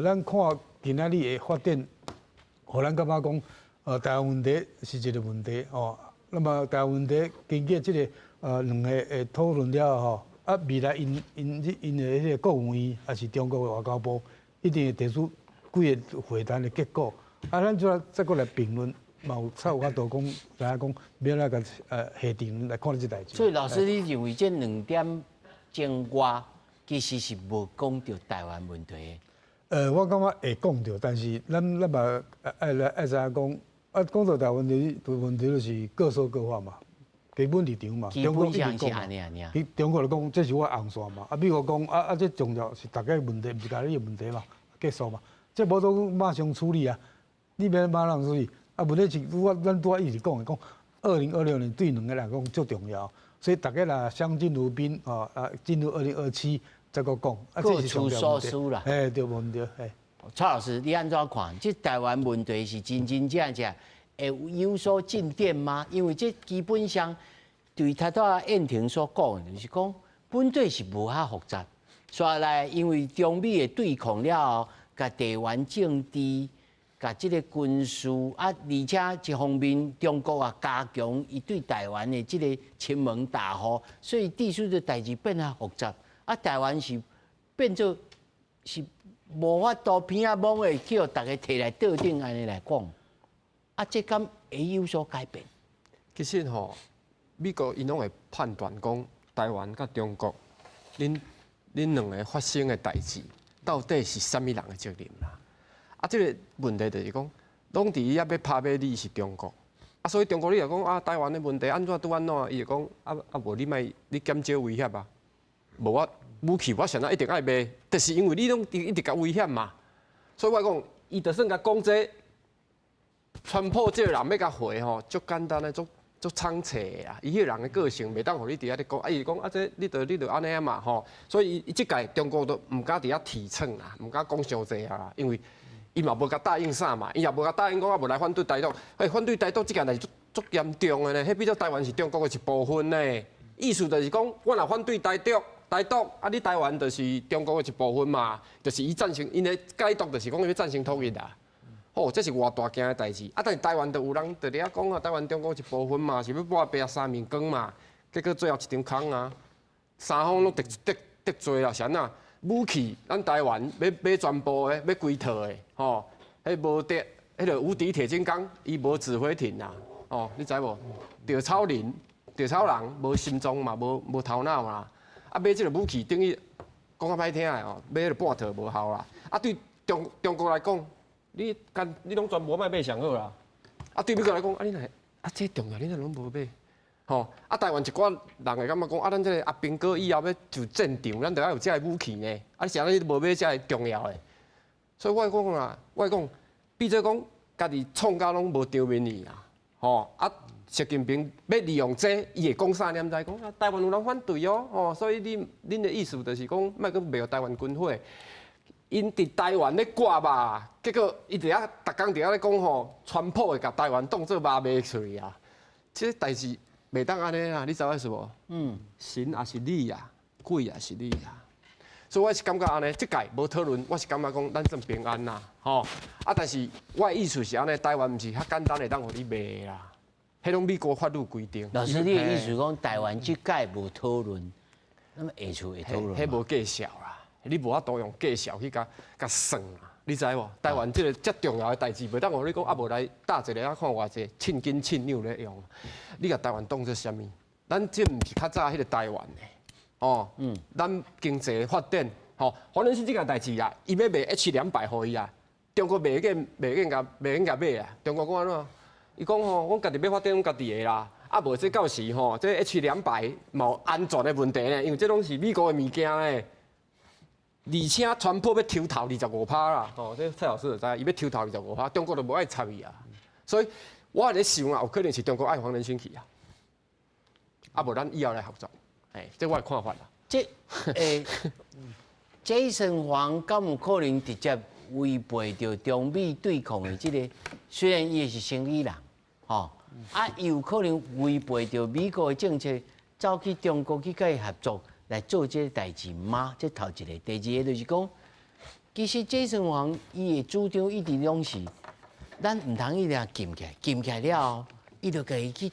咱看今仔日的發展，予咱感覺講，台灣問題是一個問題吼。那麼台灣問題經過這個兩個的討論了後，啊，未來𪜶的彼個國務院，抑是中國的外交部，一定會提出幾個會談的結果。啊，咱再閣來評論，嘛有才有法度講，知影講欲按怎共下定來看這代誌。所以老師，你認為這兩點鐘外其實是無講著台灣問題的？我感覺會講著，但是咱嘛愛來愛知影講，啊，講到台灣問題，問題就是各說各話嘛，基本立場嘛。基本上是按呢按呢。中國就講這是我的紅線嘛，啊，美國講啊，這重要是大家問題，毋是干焦你的問題嘛，結束嘛。這無都馬上處理啊，你欲馬上處理。啊，問題是我咱拄仔一直講的，講2026年對兩个來講足重要，所以大家若相敬如賓哦，啊，進入2027再閣講，啊，這是各取所需啦。哎，對，無毋對，嘿。蔡老師，你按怎看？這台灣問題是真真正正會有所進展嗎？因為這基本上對頭拄仔燕婷所講，就是講本底是無遐複雜。煞來因為中美的對抗了後，共地緣政治、共這個軍事啊，而且一方面中國也加強伊對台灣的這個侵門踏戶，所以地勢的代誌變較複雜。啊，台灣是變做是無法度偏仔罔會叫逐家提來桌頂按呢來講，啊，這敢會有所改變？其實吼，美國𪜶攏會判斷講，台灣佮中國，恁兩个發生的代誌，到底是啥物人的責任啦？啊，這個問題就是講，攏佇遐欲拍欲你是中國，啊，所以中國你若講啊，台灣的問題按怎拄按怎，伊就講啊，無你莫你減少威脅啊，無我武器我啥若一定愛賣，就是因為你攏一直共威脅嘛，所以我講，伊就算共講這，川普這個人欲共回吼，足簡單的，足足倉促的啦。伊彼個人的個性袂當予你佇遐咧講，啊，伊就講啊，這你著按呢嘛吼，所以伊這屆中國都毋敢佇遐提倡啦，毋敢講傷濟啊啦，因為伊嘛無共答應啥嘛，伊也無共答應講啊，無來反對台獨，欸，反對台獨這件代誌足足嚴重的呢，彼變做台灣是中國的一部分呢。意思就是講，我若反對台獨，台獨啊，你台灣就是中國的一部分嘛，就是伊贊成，𪜶的解讀就是講欲贊成統一啦。吼，這是偌大件的代誌。啊，但是台灣就有人佇遐講啊，台灣中國一部分嘛，是欲抹白三面光嘛，結果最後一場空啊，三方攏得罪啦，是按怎？武器，咱台灣欲買全部的，欲規套的，吼，彼無敵，彼个無敵鐵金剛，伊無指揮艇啦，哦，你知無？稻草人，稻草人無心臟嘛，無頭腦嘛，啊買這个武器等於講較歹聽的哦，買彼个半套無效啦。啊對中國來講，你干你攏全部莫買上好啦。啊對美國來講，啊你若啊這重要，你若攏無買？吼，啊台灣一寡人會感覺講，啊咱這個阿兵哥以後欲上戰場，咱著愛有這个武器呢。啊你是按怎你無買這个重要的？所以我講啦，我講，變做講家己創甲攏無場面去啦，吼啊！習近平欲利用這個，伊會講啥？你毋知？講啊，台灣有人反對哦，吼，所以恁的意思就是講，莫閣賣予台灣軍火。𪜶佇台灣咧割肉，結果伊佇遐逐工佇遐咧講吼，川普會共台灣當做肉賣出去啊！這個代誌袂當按呢啦，你知我意思無？神也是你啊，鬼也是你啊。所以我是感覺按呢，這屆無討論，我是感覺講咱算平安啦，吼。啊，但是我的意思是按呢，台灣毋是遐簡單會當予你賣啦，彼攏美國法律規定。老師，你的意思講台灣這屆無討論，那麼下次會討論？彼無計數啦，你無法度用計數去共算啦，你知無？台灣這個遮重要的代誌，袂當予你講啊，無來搭一个啊，看偌濟秤斤秤兩咧用。你共台灣當做啥物？咱這毋是較早彼个台灣的，哦，咱經濟發展，吼，反正是這件代誌啦，伊欲賣 H200予伊啊，中國袂願共買啊。中國講按怎？伊講吼，阮家己欲發展，阮家己的啦。啊，無這到時吼，這 H200嘛有安全的問題呢，因為這攏是美國的物件呢。而且川普欲抽頭25趴啦，吼，這蔡老師就知，伊欲抽頭二十五趴，中國就無愛插伊啊。所以我咧想啊，有可能是中國愛黃仁勳去啊，啊無咱以後來合作，哎，這我的看法啦。這Jensen Huang 敢有可能直接違背著中美對抗的這個？雖然伊是生意人，吼，啊，伊有可能違背著美國的政策，走去中國去共伊合作來做這個代誌嗎？這頭一個，第二個就是講，其實 Jensen Huang 伊的主張一直攏是，咱毋通一定禁起來，禁起來了後，伊就共伊去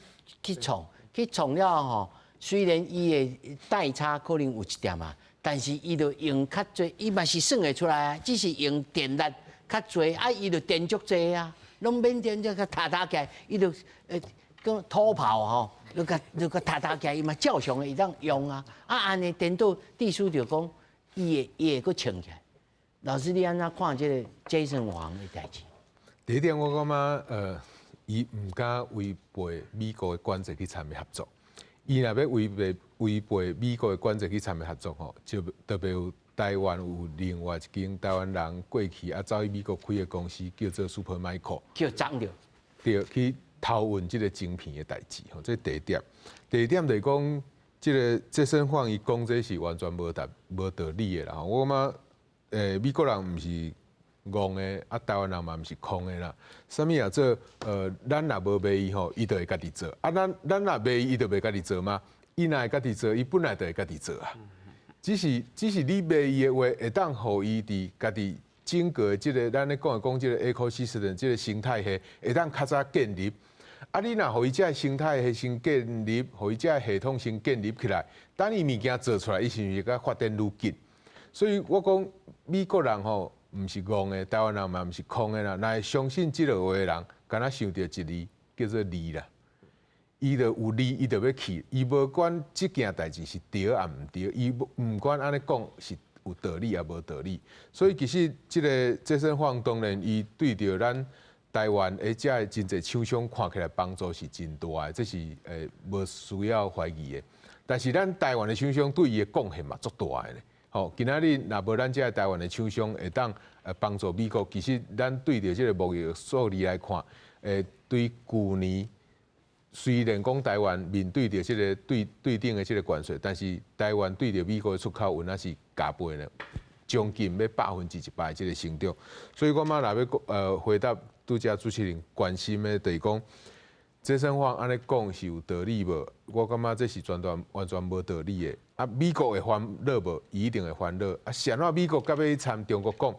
創，去創了後吼，雖然伊的代差可能有一點啊，但是伊就用較濟，伊嘛是算會出來啊，只是用電力較濟，啊，伊就電足濟啊，攏免電這個塔塔起來，伊就講土炮吼，你共塔塔起來，伊嘛照常會當用啊，啊，按呢顛倒意思就講，伊會閣撐起來。老師，你按怎看這個 Jensen Huang 的代誌？第一點，我感覺伊毋敢違背美國的管制去參與合作。伊若欲違背美國的管制去參與合作吼，就特別有台灣有另外一間台灣人過去啊走去美國開的公司叫做 Supermicro，叫漲著，對，去偷運這個晶片的代誌吼，這第一點。第二點就是講，這個 Jensen Huang 伊講這是完全無道理的啦。我感覺，美國人毋是戇的，啊，台灣人嘛毋是空的啦。啥物啊做？咱若無賣伊吼，伊就會家己做。啊，咱若賣伊，伊就袂家己做嗎？伊若會家己做，伊本來就會家己做啊。只是你賣伊的話，會當予伊佇家己整個這個咱咧講的講這個 ecosystem 這個生態系，會當較早建立。啊，你若予伊這個生態系先建立，予伊這個系統先建立起來，等伊物件做出來，伊是毋是閣發展愈緊？所以我講美國人吼，毋是戇的，台灣人嘛毋是空的啦。若會相信這个話的人，敢若想著一字叫做利啦。伊就有利，伊就欲去，伊無管這件代誌是對抑毋對，伊毋管按呢講是有道理抑無道理。所以其實這個 Jensen Huang 當然伊對著咱台灣的這个真濟廠商看起來幫助是真大的，這是無需要懷疑的。但是咱台灣的廠商對伊的貢獻嘛足大的咧。吼，今仔日若無咱這个台灣的廠商會當幫助美國，其實咱對著這個貿易數字來看，對舊年雖然講台灣面對著這個對對等的這個關稅，但是台灣對著美國的出口有那是加倍呢，將近欲100%的這個成長。所以我嘛若欲回答拄才主持人關心的，就是講 Jensen Huang 按呢講是有道理無？我感覺這是完全無道理的。啊，美國會煩惱無？伊一定會煩惱。啊，是按怎美國佮欲去參中國講？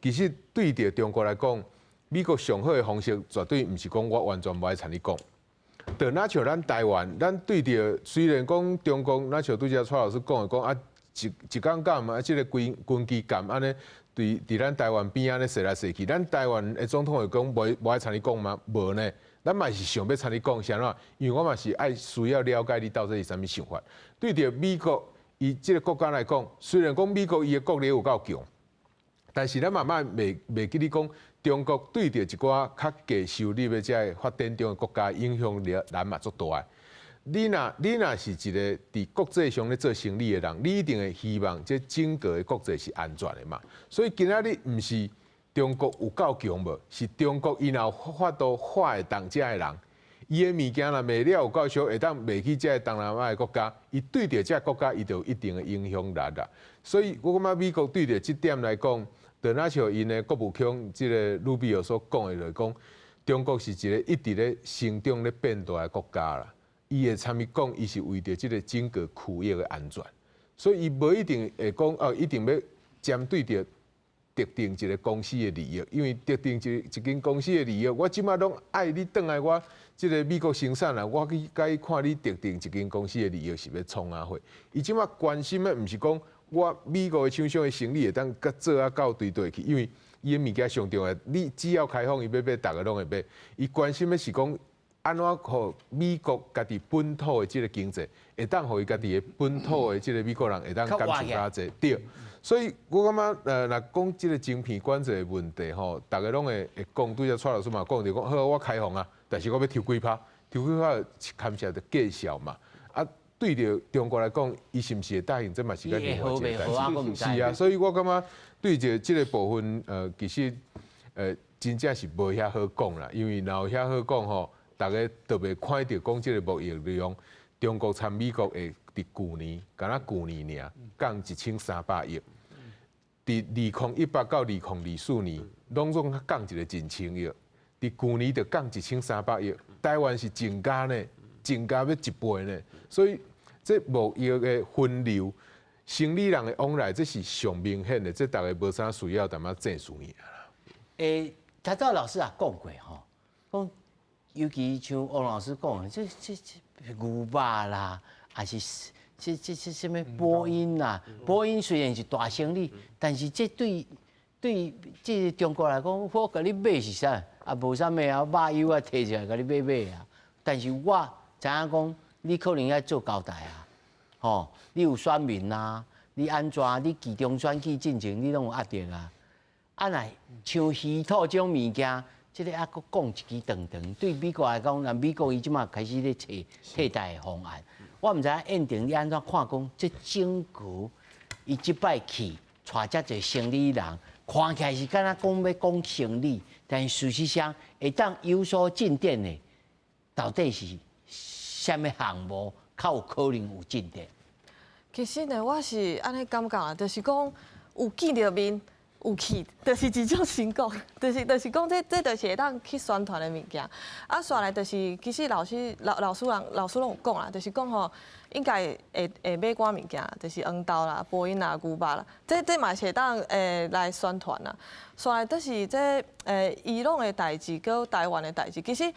其實對著中國來講，美國上好的方式絕對毋是講我完全無愛參你講。就若像咱台灣，咱對著雖然講中國，若像拄才蔡老師講的講啊，一工到晚啊，這个軍機艦按呢，佇咱台灣邊按呢踅來踅去，咱台灣的總統會講無愛參你講嗎？無呢，咱嘛是想欲參你講，是按怎？因為我嘛是愛需要了解你到底是啥物想法。對著美國伊這个國家來講，雖然講美國伊的國力有夠強，但是咱嘛袂記你講，中國對著一寡較低收入的這个發展中的國家影響力，咱嘛足大的。你若是一个佇國際上咧做生意的人，你一定會希望這整個的國際是安全的嘛。所以今仔日毋是中國有夠強無，是中國伊若有法度喊會動遮的人，伊的物件若賣了有夠俗，會當賣去遮个東南亞的國家，伊對著遮个國家伊就有一定的影響力啦。所以我感覺美國對著這點來講，就若像𪜶的國務卿這个魯比奧所講的，就是講中國是一个一直咧成長咧變大的國家啦。伊會參伊講，伊是為著這个整個區域的安全，所以伊無一定會講哦，一定欲針對著特定一个公司的利益，因為特定一間公司的利益，我這馬攏愛你轉來我這个美國生產啦，我去共伊看你特定一間公司的利益是欲創啥貨。伊這馬關心的毋是講我美國的廠商的生意會當閣做啊到對佗去，因為伊的物件上重要，你只要開放，伊欲買，逐个攏會買。伊關心的是講，按怎予美國家己本土的這个經濟，會當予伊家己的本土的這个美國人會當感受較濟，對。所以我感覺，若講這个晶片管制的問題吼，逐个攏會講，拄才蔡老師嘛講著講，好，我開放啊，但是我欲抽幾趴，抽幾趴牽涉著價數嘛。啊，對著中國來講，伊是毋是會答應？這嘛是個另外一個代誌。是啊，所以我感覺對著這個部分，其實真正是無遐好講啦。因為若有遐好講吼，逐家特別看著講這個貿易量，中國參美國會佇舊年，敢若舊年爾降1300億。佇2018到2024年，攏總降一個近千億。佇舊年就降一千三百億，台灣是增加呢，增加欲一倍呢。所以這貿易的分流，生理人的往來，這是上明顯的，這逐家無啥需要淡薄證實爾啦。欸，頭拄老師也講過吼，講尤其像王老師講的，這牛肉啦，還是這啥物波音啦，波音雖然是大生意，但是這對這個中國來講，我共你買是啥？啊，無啥物啊，肉油啊，提出來共你買買啊。但是我知影講，你可能愛做交代啊，吼，你有選民啊，你按怎？你期中選舉進前，你攏有壓力啊。啊，若像稀土這種物件，這個猶閣講一支長長，對美國來講，若美國伊這馬開始咧揣替代的方案，我毋知影燕婷你按怎看講，這整個伊這擺去帶遮濟生理人，看起來是敢若講欲講生理，但是事實上會當有所進展的，到底是啥物項目較有可能有進展？其實呢，我是按呢感覺啊，就是講有見著面有去，就是一種成功，就是講這就是會當去宣傳的物件。啊，煞來就是其實老師老老師人老師攏有講啦，就是講吼，應該會買寡物件，就是黃豆啦、波音啦、牛肉啦，這嘛是會當來宣傳啦。煞來就是這伊朗的代誌，佮台灣的代誌，其實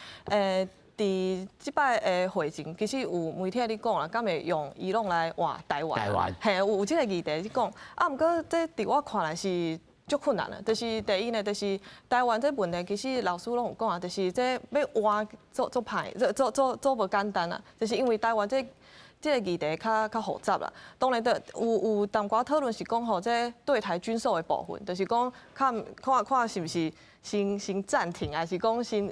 佇這擺的會前，其實有媒體咧講啦，敢會用伊朗來換台灣？台灣嘿，有這個議題咧講。啊，毋過這佇我看來是足困難的。就是第一呢，就是台灣這問題，其實老師攏有講啊，就是這欲換足足歹，足足足足無簡單啊。就是因為台灣這個議題較複雜啦。當然，就有淡薄仔討論是講吼，這對台軍售的部分，就是講看看看是毋是先暫停，還是講先，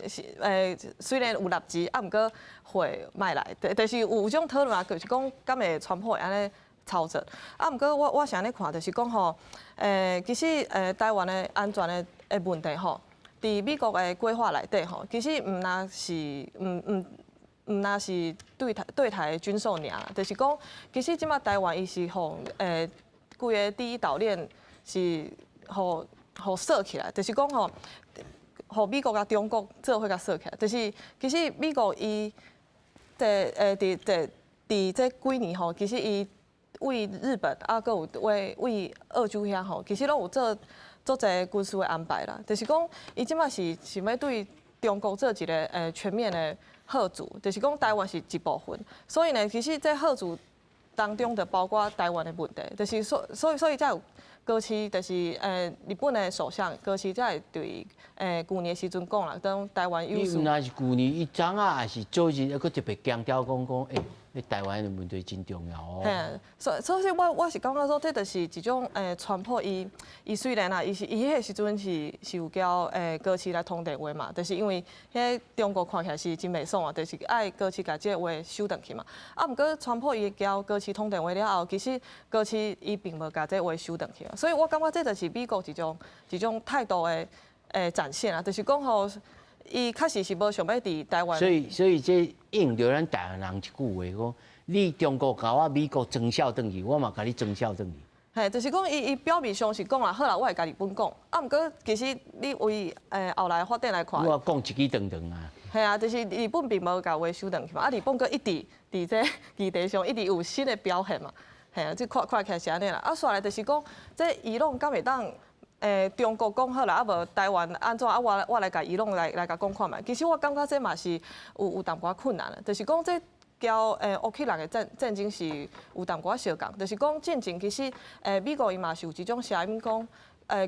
雖然有納入，啊，毋過會莫來，就是有這種討論啊，就是講敢會川普會按呢操作。啊，毋過我是按呢看，就是講吼，其實台灣的安全的問題吼，佇美國的規劃內底吼，其實毋若是毋若是對台軍售爾，就是講，其實這馬台灣伊是予規个第一島鏈是予鎖起來，就是講吼，予美國佮中國做伙共鎖起來，就是其實美國伊佇這幾年吼，其實伊對日本啊，閣有對澳洲遐吼，其實攏有做足濟軍事的安排啦。就是講，伊這馬是想欲對中國做一個全面的嚇阻，就是講台灣是一部分。所以呢，其實這嚇阻當中就包括台灣的問題，就是所以才有高市，就是日本的首相高市才會對舊年的時陣講啦，當台灣有事。伊毋若是舊年，伊昨仔也是早日，猶閣特別強調講講，欸，台灣的問題真重要哦。嘿，所以我是感覺說，這就是一種川普伊雖然啊，伊是伊彼個時陣是有叫高市來通電話嘛，就是因為彼中國看起來是真袂爽啊，就是愛高市共這個話收轉去嘛。啊，毋過川普伊交高市通電話了後，其實高市伊並無共這話收轉去，所以我感覺這就是美國一種態度的展現啊，就是講吼，伊確實是無想欲佇台灣。所以這應著咱台灣人一句話講，你中國共我美國裝痟轉去，我嘛共你裝痟轉去。嘿，就是講伊表面上是講啦，好啦，我會共日本講，啊，毋過其實你為後來發展來看，我講一支長長啊。嘿啊，就是日本並無共話收轉去嘛，啊，日本閣一直佇這議題上一直有新的表現嘛，嘿啊，這看起來是按呢啦。啊，煞來就是講，這伊朗敢會當？中國講好啦，啊無台灣按怎啊？我來共伊朗來共講看覓。其實我感覺這嘛是有淡薄仔困難的，就是講這交烏克蘭的戰爭是有淡薄仔相仝，就是講進前其實美國伊嘛是有這種聲音講，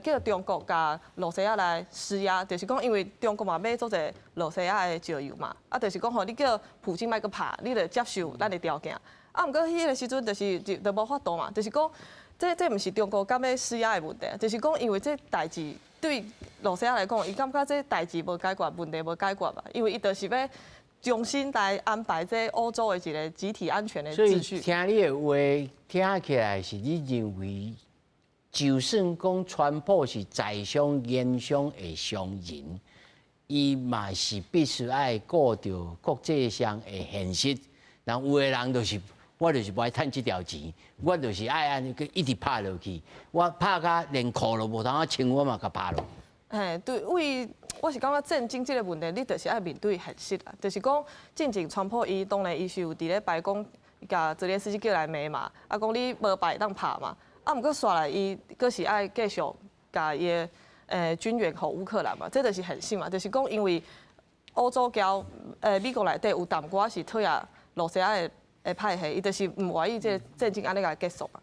叫中國共羅西亞來施壓，就是講因為中國嘛買足濟羅西亞的石油嘛，啊，就是講吼，你叫普京莫閣拍，你著接受咱的條件。啊，毋過彼個時陣就是就無法度嘛，就是講。這毋是中國敢欲施壓的問題，就是講因為這代誌對羅西亞來講，伊感覺這代誌無解決，問題無解決嘛，因為伊就是欲重新來安排這歐洲的一個集體安全的所以秩序。聽你的話，聽起來是你認為，就算講川普是在商言商的商人，伊嘛是必須愛顧著國際上的現實。人有的人就是我就是無愛趁這條錢，我就是愛按呢一直拍落去，我拍甲連褲都無通仔穿，我嘛共拍落。嘿，對，為我是感覺戰爭這個問題，你就是愛面對現實啊。就是講，進前川普伊當然伊是有佇咧白宮共澤連斯基叫來罵嘛，啊講你無牌會當拍嘛，啊毋過煞來伊閣是愛繼續共伊的軍援予烏克蘭嘛，這就是現實嘛。就是講，因為歐洲交美國內底有淡薄仔是討厭羅西亞的派系，伊就是毋願意這個戰爭按呢共結束嘛。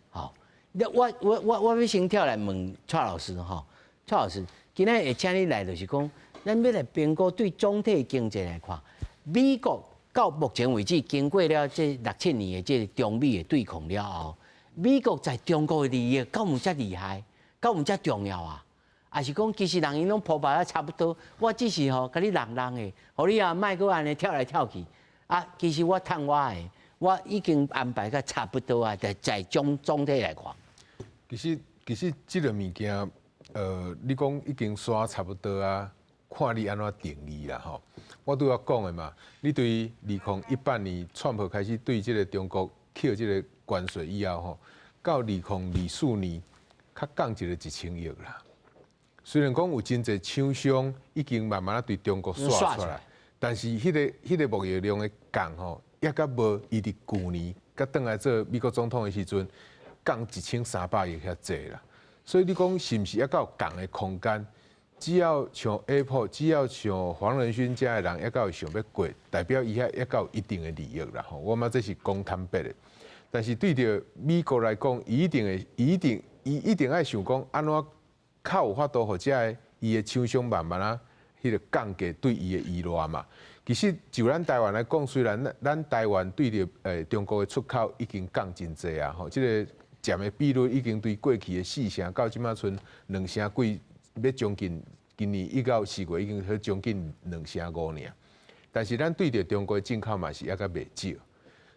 好，我欲先跳來問蔡老師吼，蔡老師，今仔會請你來就是講，咱欲來評估對總體經濟來看，美國到目前為止經過了這六七年的這個中美的對抗了後，美國在中國的利益敢有遮厲害，敢有遮重要啊？抑是講其實人𪜶攏鋪排得差不多，我只是吼共你讓讓的，予你啊莫閣按呢跳來跳去。啊，其實我趁我的，我已經安排甲差不多啊，在總體來看。其實這個物件，你講已經煞差不多啊，看你按怎定義啦吼。我拄仔講的嘛，你對2018年川普開始對這個中國扣這個關稅以後吼，到2024年較降一個1000億啦。雖然講有真濟廠商已經慢慢仔對中國煞出來，但是彼個貿易量的降吼，抑閣無伊佇舊年閣轉來做美國總統的時陣降1300億遐濟啦。所以你講是毋是抑閣有降的空間？只要像 Apple，只要像黃仁勳遮的人，抑閣有想欲過，代表伊遐抑閣有一定的利益啦吼。我感覺這是講坦白的。但是對著美國來講，伊一定會，伊一定愛想講，按怎較有法度，予遮的伊的廠商慢慢仔彼個降低對伊的依賴嘛。其實就咱台灣來講，雖然咱台灣對著中國的出口已經降真濟啊，吼，這個佔的比率已經對過去的四成到這馬賰兩成幾，欲將近今年1到4月已經去將近兩成五爾。但是咱對著中國的進口嘛是猶閣袂少，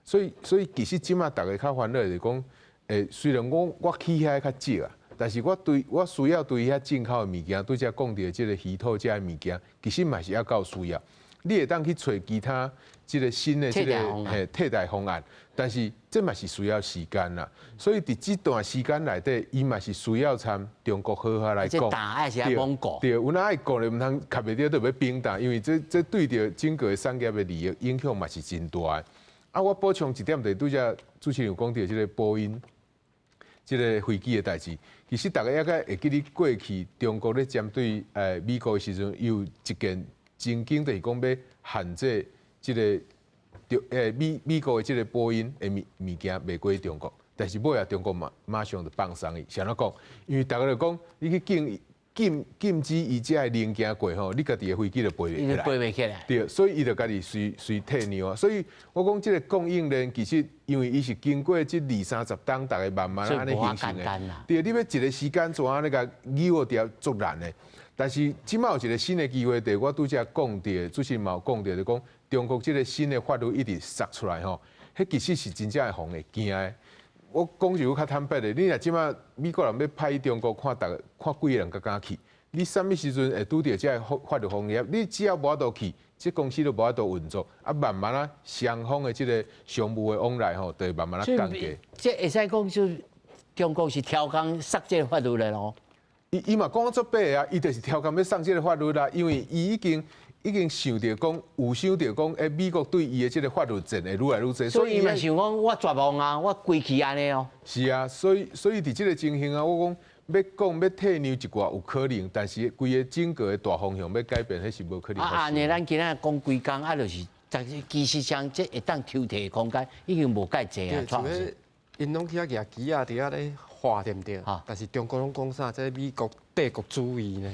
所以其實這馬逐家較煩惱就是講，雖然我去遐較少啊，但是我對我需要對遐進口的物件，拄才講著這個稀土遮的物件，其實嘛是猶夠需要。你會當去揣其他這個新的這個替代方案，但是這嘛是需要時間啦。所以佇這段時間內底，伊嘛是需要參中國好好來講。對，有哪愛顧咧，毋通卡袂著就欲冰彈，因為這對著整個產業的利益影響嘛是真大的。啊，我補充一點，就拄才主持人有講著這個波音這個飛機的代誌，其實逐家猶閣會記得過去中國咧針對美國的時陣，有一件曾經就是講欲限制這個中美國的這個波音的物件賣過中國，但是尾仔中國嘛馬上就放鬆伊，是按怎講？因為逐家就講，你去禁止伊遮的零件過吼，你家己的飛機就飛袂起來。飛袂起來。對，所以伊就家己隨隨退讓啊。所以我講這個供應鏈其實，因為伊是經過這二三十冬，逐家慢慢按呢形成的。對，你欲一個時間怎按呢共扭掉足難的。但是這馬有一個新的機會，就是我拄才講著，主持人嘛有講著，就講中國這個新的法律一直釋出來吼，彼其實是真正會予人會驚的。我講一句較坦白的，你若這馬美國人欲派去中國看逐家看幾个人閣敢去？你啥物時陣會拄著這个法律風險？你只要無法度去，這公司就無法度運作，啊，慢慢仔雙方的這個商務的往來吼，就會慢慢仔降低。這會使講就中國是超工釋這個法律來咯。伊嘛講足白啊，伊就是超工欲送這個法律啦，因為伊已經想著講，有想著講，美國對伊的這個法律戰會愈來愈濟，所以伊嘛想講，我絕望啊，我規氣按呢哦。是啊，所以佇這個情形啊，我講欲講欲退讓一寡有可能，但是規个整個的大方向欲改變，彼是無可能。啊，按呢，咱今仔講規工啊，就是其實上這會當抽提的空間已經無蓋濟啊。𪜶攏去遐舉旗仔，佇遐咧喊對毋對？但是中國攏講啥？這美國帝國主義呢？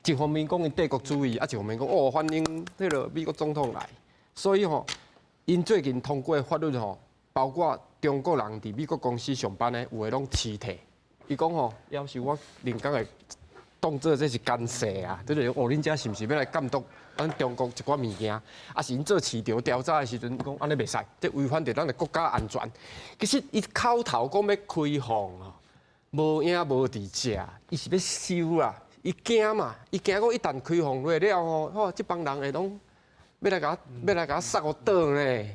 一方面講𪜶帝國主義，啊，一方面講哦歡迎彼个美國總統來。所以吼，𪜶最近通過的法律吼，包括中國人佇美國公司上班的，有的攏辭退。伊講吼，要是我人工會當做這是干涉啊，就是哦，恁遮是毋是欲來監督咱中國一寡物件？啊是𪜶做市場調查的時陣講按呢袂使，這違反著咱的國家安全。其實伊口頭講欲開放哦，無影無佇遮，伊是欲收啦，伊驚嘛，伊驚講一旦開放落了吼，吼，這幫人會攏欲來共我欲來共我殺予倒呢。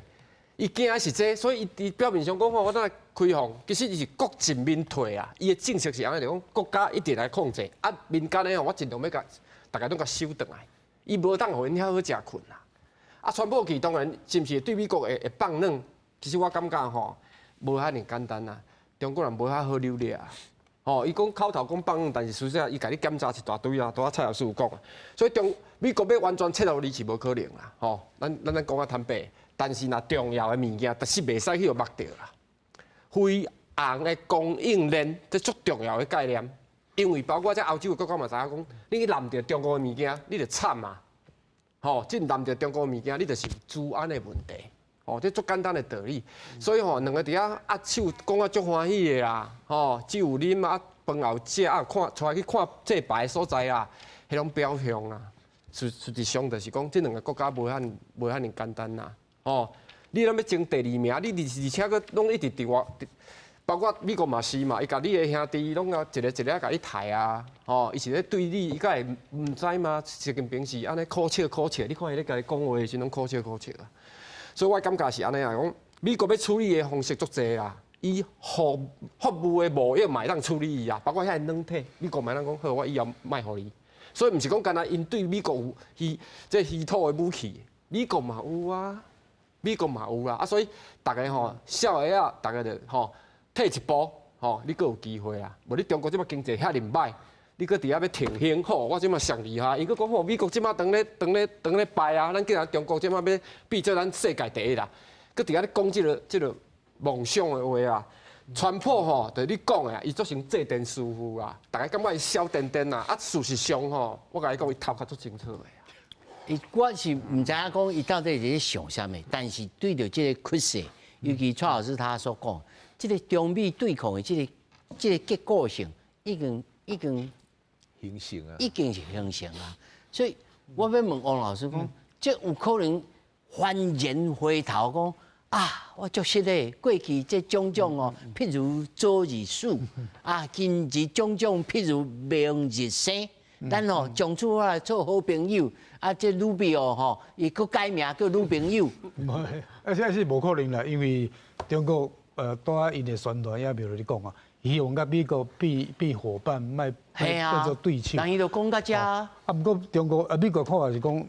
伊驚的是這，所以伊佇表面上講吼，我等來開放，其實伊是國進民退啊。伊的政策是按呢，就講國家一直來控制，啊民間的吼，我盡量欲共逐家攏共收轉來。伊無當予𪜶遐好食睏啦。啊，川普去當然是毋是對美國會放軟？其實我感覺吼，無遐爾簡單啦。中國人無遐好扭捏啊。吼，伊講口頭講放軟，但是事實上伊共你檢查一大堆啊，拄仔蔡老師有講啊。所以中美國欲完全撤予離是無可能啦。吼，咱咱講較坦白。但是若重要的物件，就是袂使去予剥著啦。飛紅的供應鏈，這足重要的概念，因為包括這歐洲的國家嘛知影講，你去攬著中國的物件，你就慘啊！吼，這攬著中國的物件，你就是資安的問題。吼，這足簡單的道理。所以吼，兩個佇遐握手講啊足歡喜的啦，吼，酒有啉啊，飯有食啊，看帶去看祭拜的所在啦，彼種表象啊，實際上就是講，這兩個國家無遐爾簡單啦。哦，你若欲爭第二名，你而且閣攏一直佇外，包括美國嘛是嘛，伊共你的兄弟攏共一个一个共你刣啊，吼，伊是咧對你，伊敢會毋知嗎？習近平是按呢苦笑苦笑，你看伊咧共伊講話的時陣攏苦笑苦笑啊。所以我感覺是按呢啊，講美國欲處理的方式足濟啦，伊服務的貿易嘛會當處理伊啊，包括遐个軟體，美國嘛會當講好，我以後莫予你。所以毋是講干焦𪜶對美國有稀這稀土的武器，美國嘛有啊。美國嘛有啦，啊，所以逐家吼，痟的啊，逐家就吼退一步，吼，你閣有機會啊。無你中國這擺經濟遐爾䆀，你閣佇遐欲挺胸，吼，我這擺上厲害。伊閣講吼，美國這擺當咧當咧當咧敗啊，咱竟然中國這擺欲變做咱世界第一啦。閣佇遐咧講這個夢想的話啊，川普吼，就你講的，伊做成這電師傅啊，逐家感覺伊痟顛顛啊，啊，事實上吼，我共你講，伊頭殼足清楚的。伊我是毋知影講伊到底是咧想啥物，但是對著這個趨勢，尤其蔡老師他所講，這個中美對抗的這個結構性已經形成啊，已經是形成啊。所以我欲問王老師講，這有可能幡然回頭講啊，我足失禮，過去這種種哦，譬如早日死，啊，今日種種譬如明日生。咱吼從此來做好朋友，啊，這魯比奧吼，伊閣改名叫女朋友。而且是無可能啦，因為中國拄仔𪜶的宣傳也袂咧講啊，希望佮美國變夥伴，莫變做對手。人伊就講到遮。啊，毋過中國啊，美國看法是講，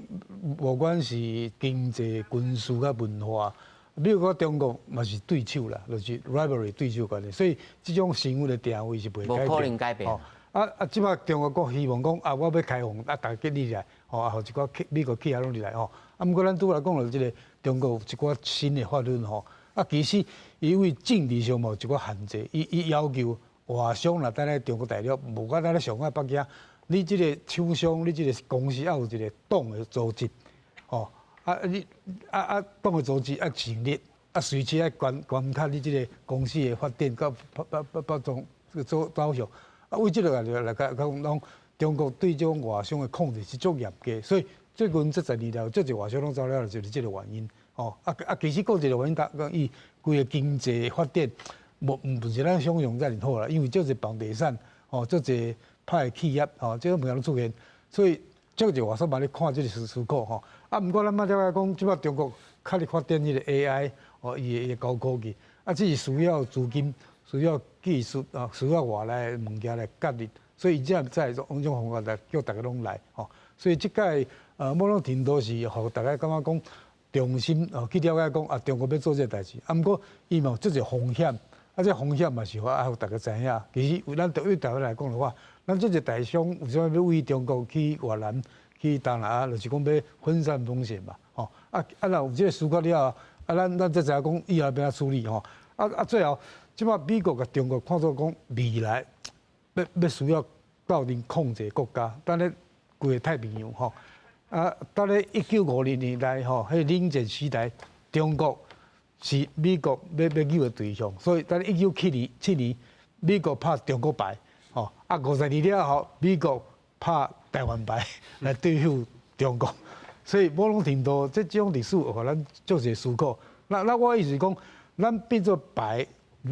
無管是經濟、軍事佮文化，美國佮中國嘛是對手啦，就是 rivalry 對手關係，所以這種身份的定位是袂改變。無可能改變。啊啊！這擺中國閣希望講啊，我欲開放啊，逐家入來吼，啊，予一寡美國企業攏入來吼。啊，毋過咱拄來講著這个中國有一寡新的法律吼。啊，其實伊為政治上嘛有一寡限制，伊要求外商若佇咧中國大陸，無管佇咧上海、北京，你這个廠商，你這个公司愛有一個黨的組織，吼啊你啊啊黨的組織愛成立，啊隨時愛觀察你這个公司的發展佮發發發種走向。啊，為這个來來講講，中國對這種外商的控制是足嚴格，所以最近這十年來，足濟外商攏走了，就是這个原因。哦，啊啊，其實閣一个原因，講伊規个經濟發展，無毋是咱想像遮爾好啦，因為足濟房地產，吼，足濟歹企業，吼，這種物件攏出現，所以足濟外商嘛咧看這个思考吼。啊，毋過咱捌了解講，這擺中國較咧發展彼個 AI，哦，伊的高科技，啊，這是需要資金。需要技術啊，需要外來的物件來介入，所以伊才才會用這種方法來叫逐家攏來吼。所以這擺某種程度是予逐家感覺講重新哦去了解講啊，中國欲做這个代誌，啊，毋過伊嘛有足濟風險，啊，這風險嘛是愛予逐家知影。其實咱對於台灣來講的話，咱這個台商為啥物欲為中國去越南、去東南亞，就是講欲分散風險嘛，吼。啊啊，若有這个思考了後，啊，咱才知影講以後欲按怎處理吼。啊啊，最後。這擺美國佮中國看做講未來欲需要鬥陣控制國家，等咧規个太平洋吼。啊，到咧1950年代吼，彼冷戰時代，中國是美國欲研的對象，所以等1977年，美國拍中國牌，吼，啊五十年了後，美國拍台灣牌來對付中國，所以某種程度，這種歷史予咱做一個思考。那我意思是講，咱變做牌，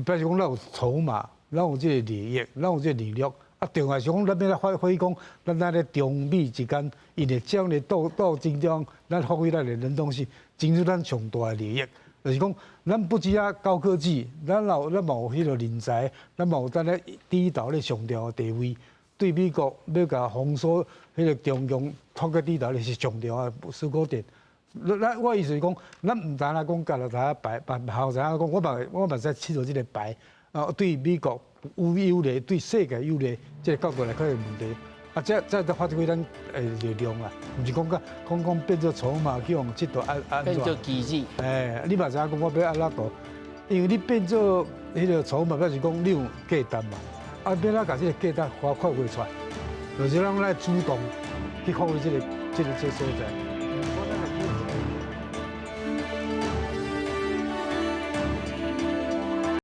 表示講咱有籌碼，咱有這個利益，咱有這個力量。啊，重要是講咱欲來發揮講，咱咱咧中美之間，𪜶的這樣的鬥爭中，咱發揮咱的能動性，爭取咱上大的利益。就是講，咱不只啊高科技，咱嘛有彼個人才，咱嘛有咱咧主導咧上重要的地位。對美國欲共封鎖彼個中共脫個主導咧是上重要的思考點。咱我意思是講，咱毋單單講共大家牌，後知影講，我嘛使試做這個牌啊，對美國有有利，對世界有利，這個角度來看問題。啊，這才發揮咱的力量啊，毋是講甲講講變做籌碼去予佚佗按按變做機制。欸，你嘛知影講我欲按怎做？因為你變做彼個籌碼，表示講你有價值嘛。啊，欲按怎共這個價值發揮出來，就是咱來主動去發揮這個所在。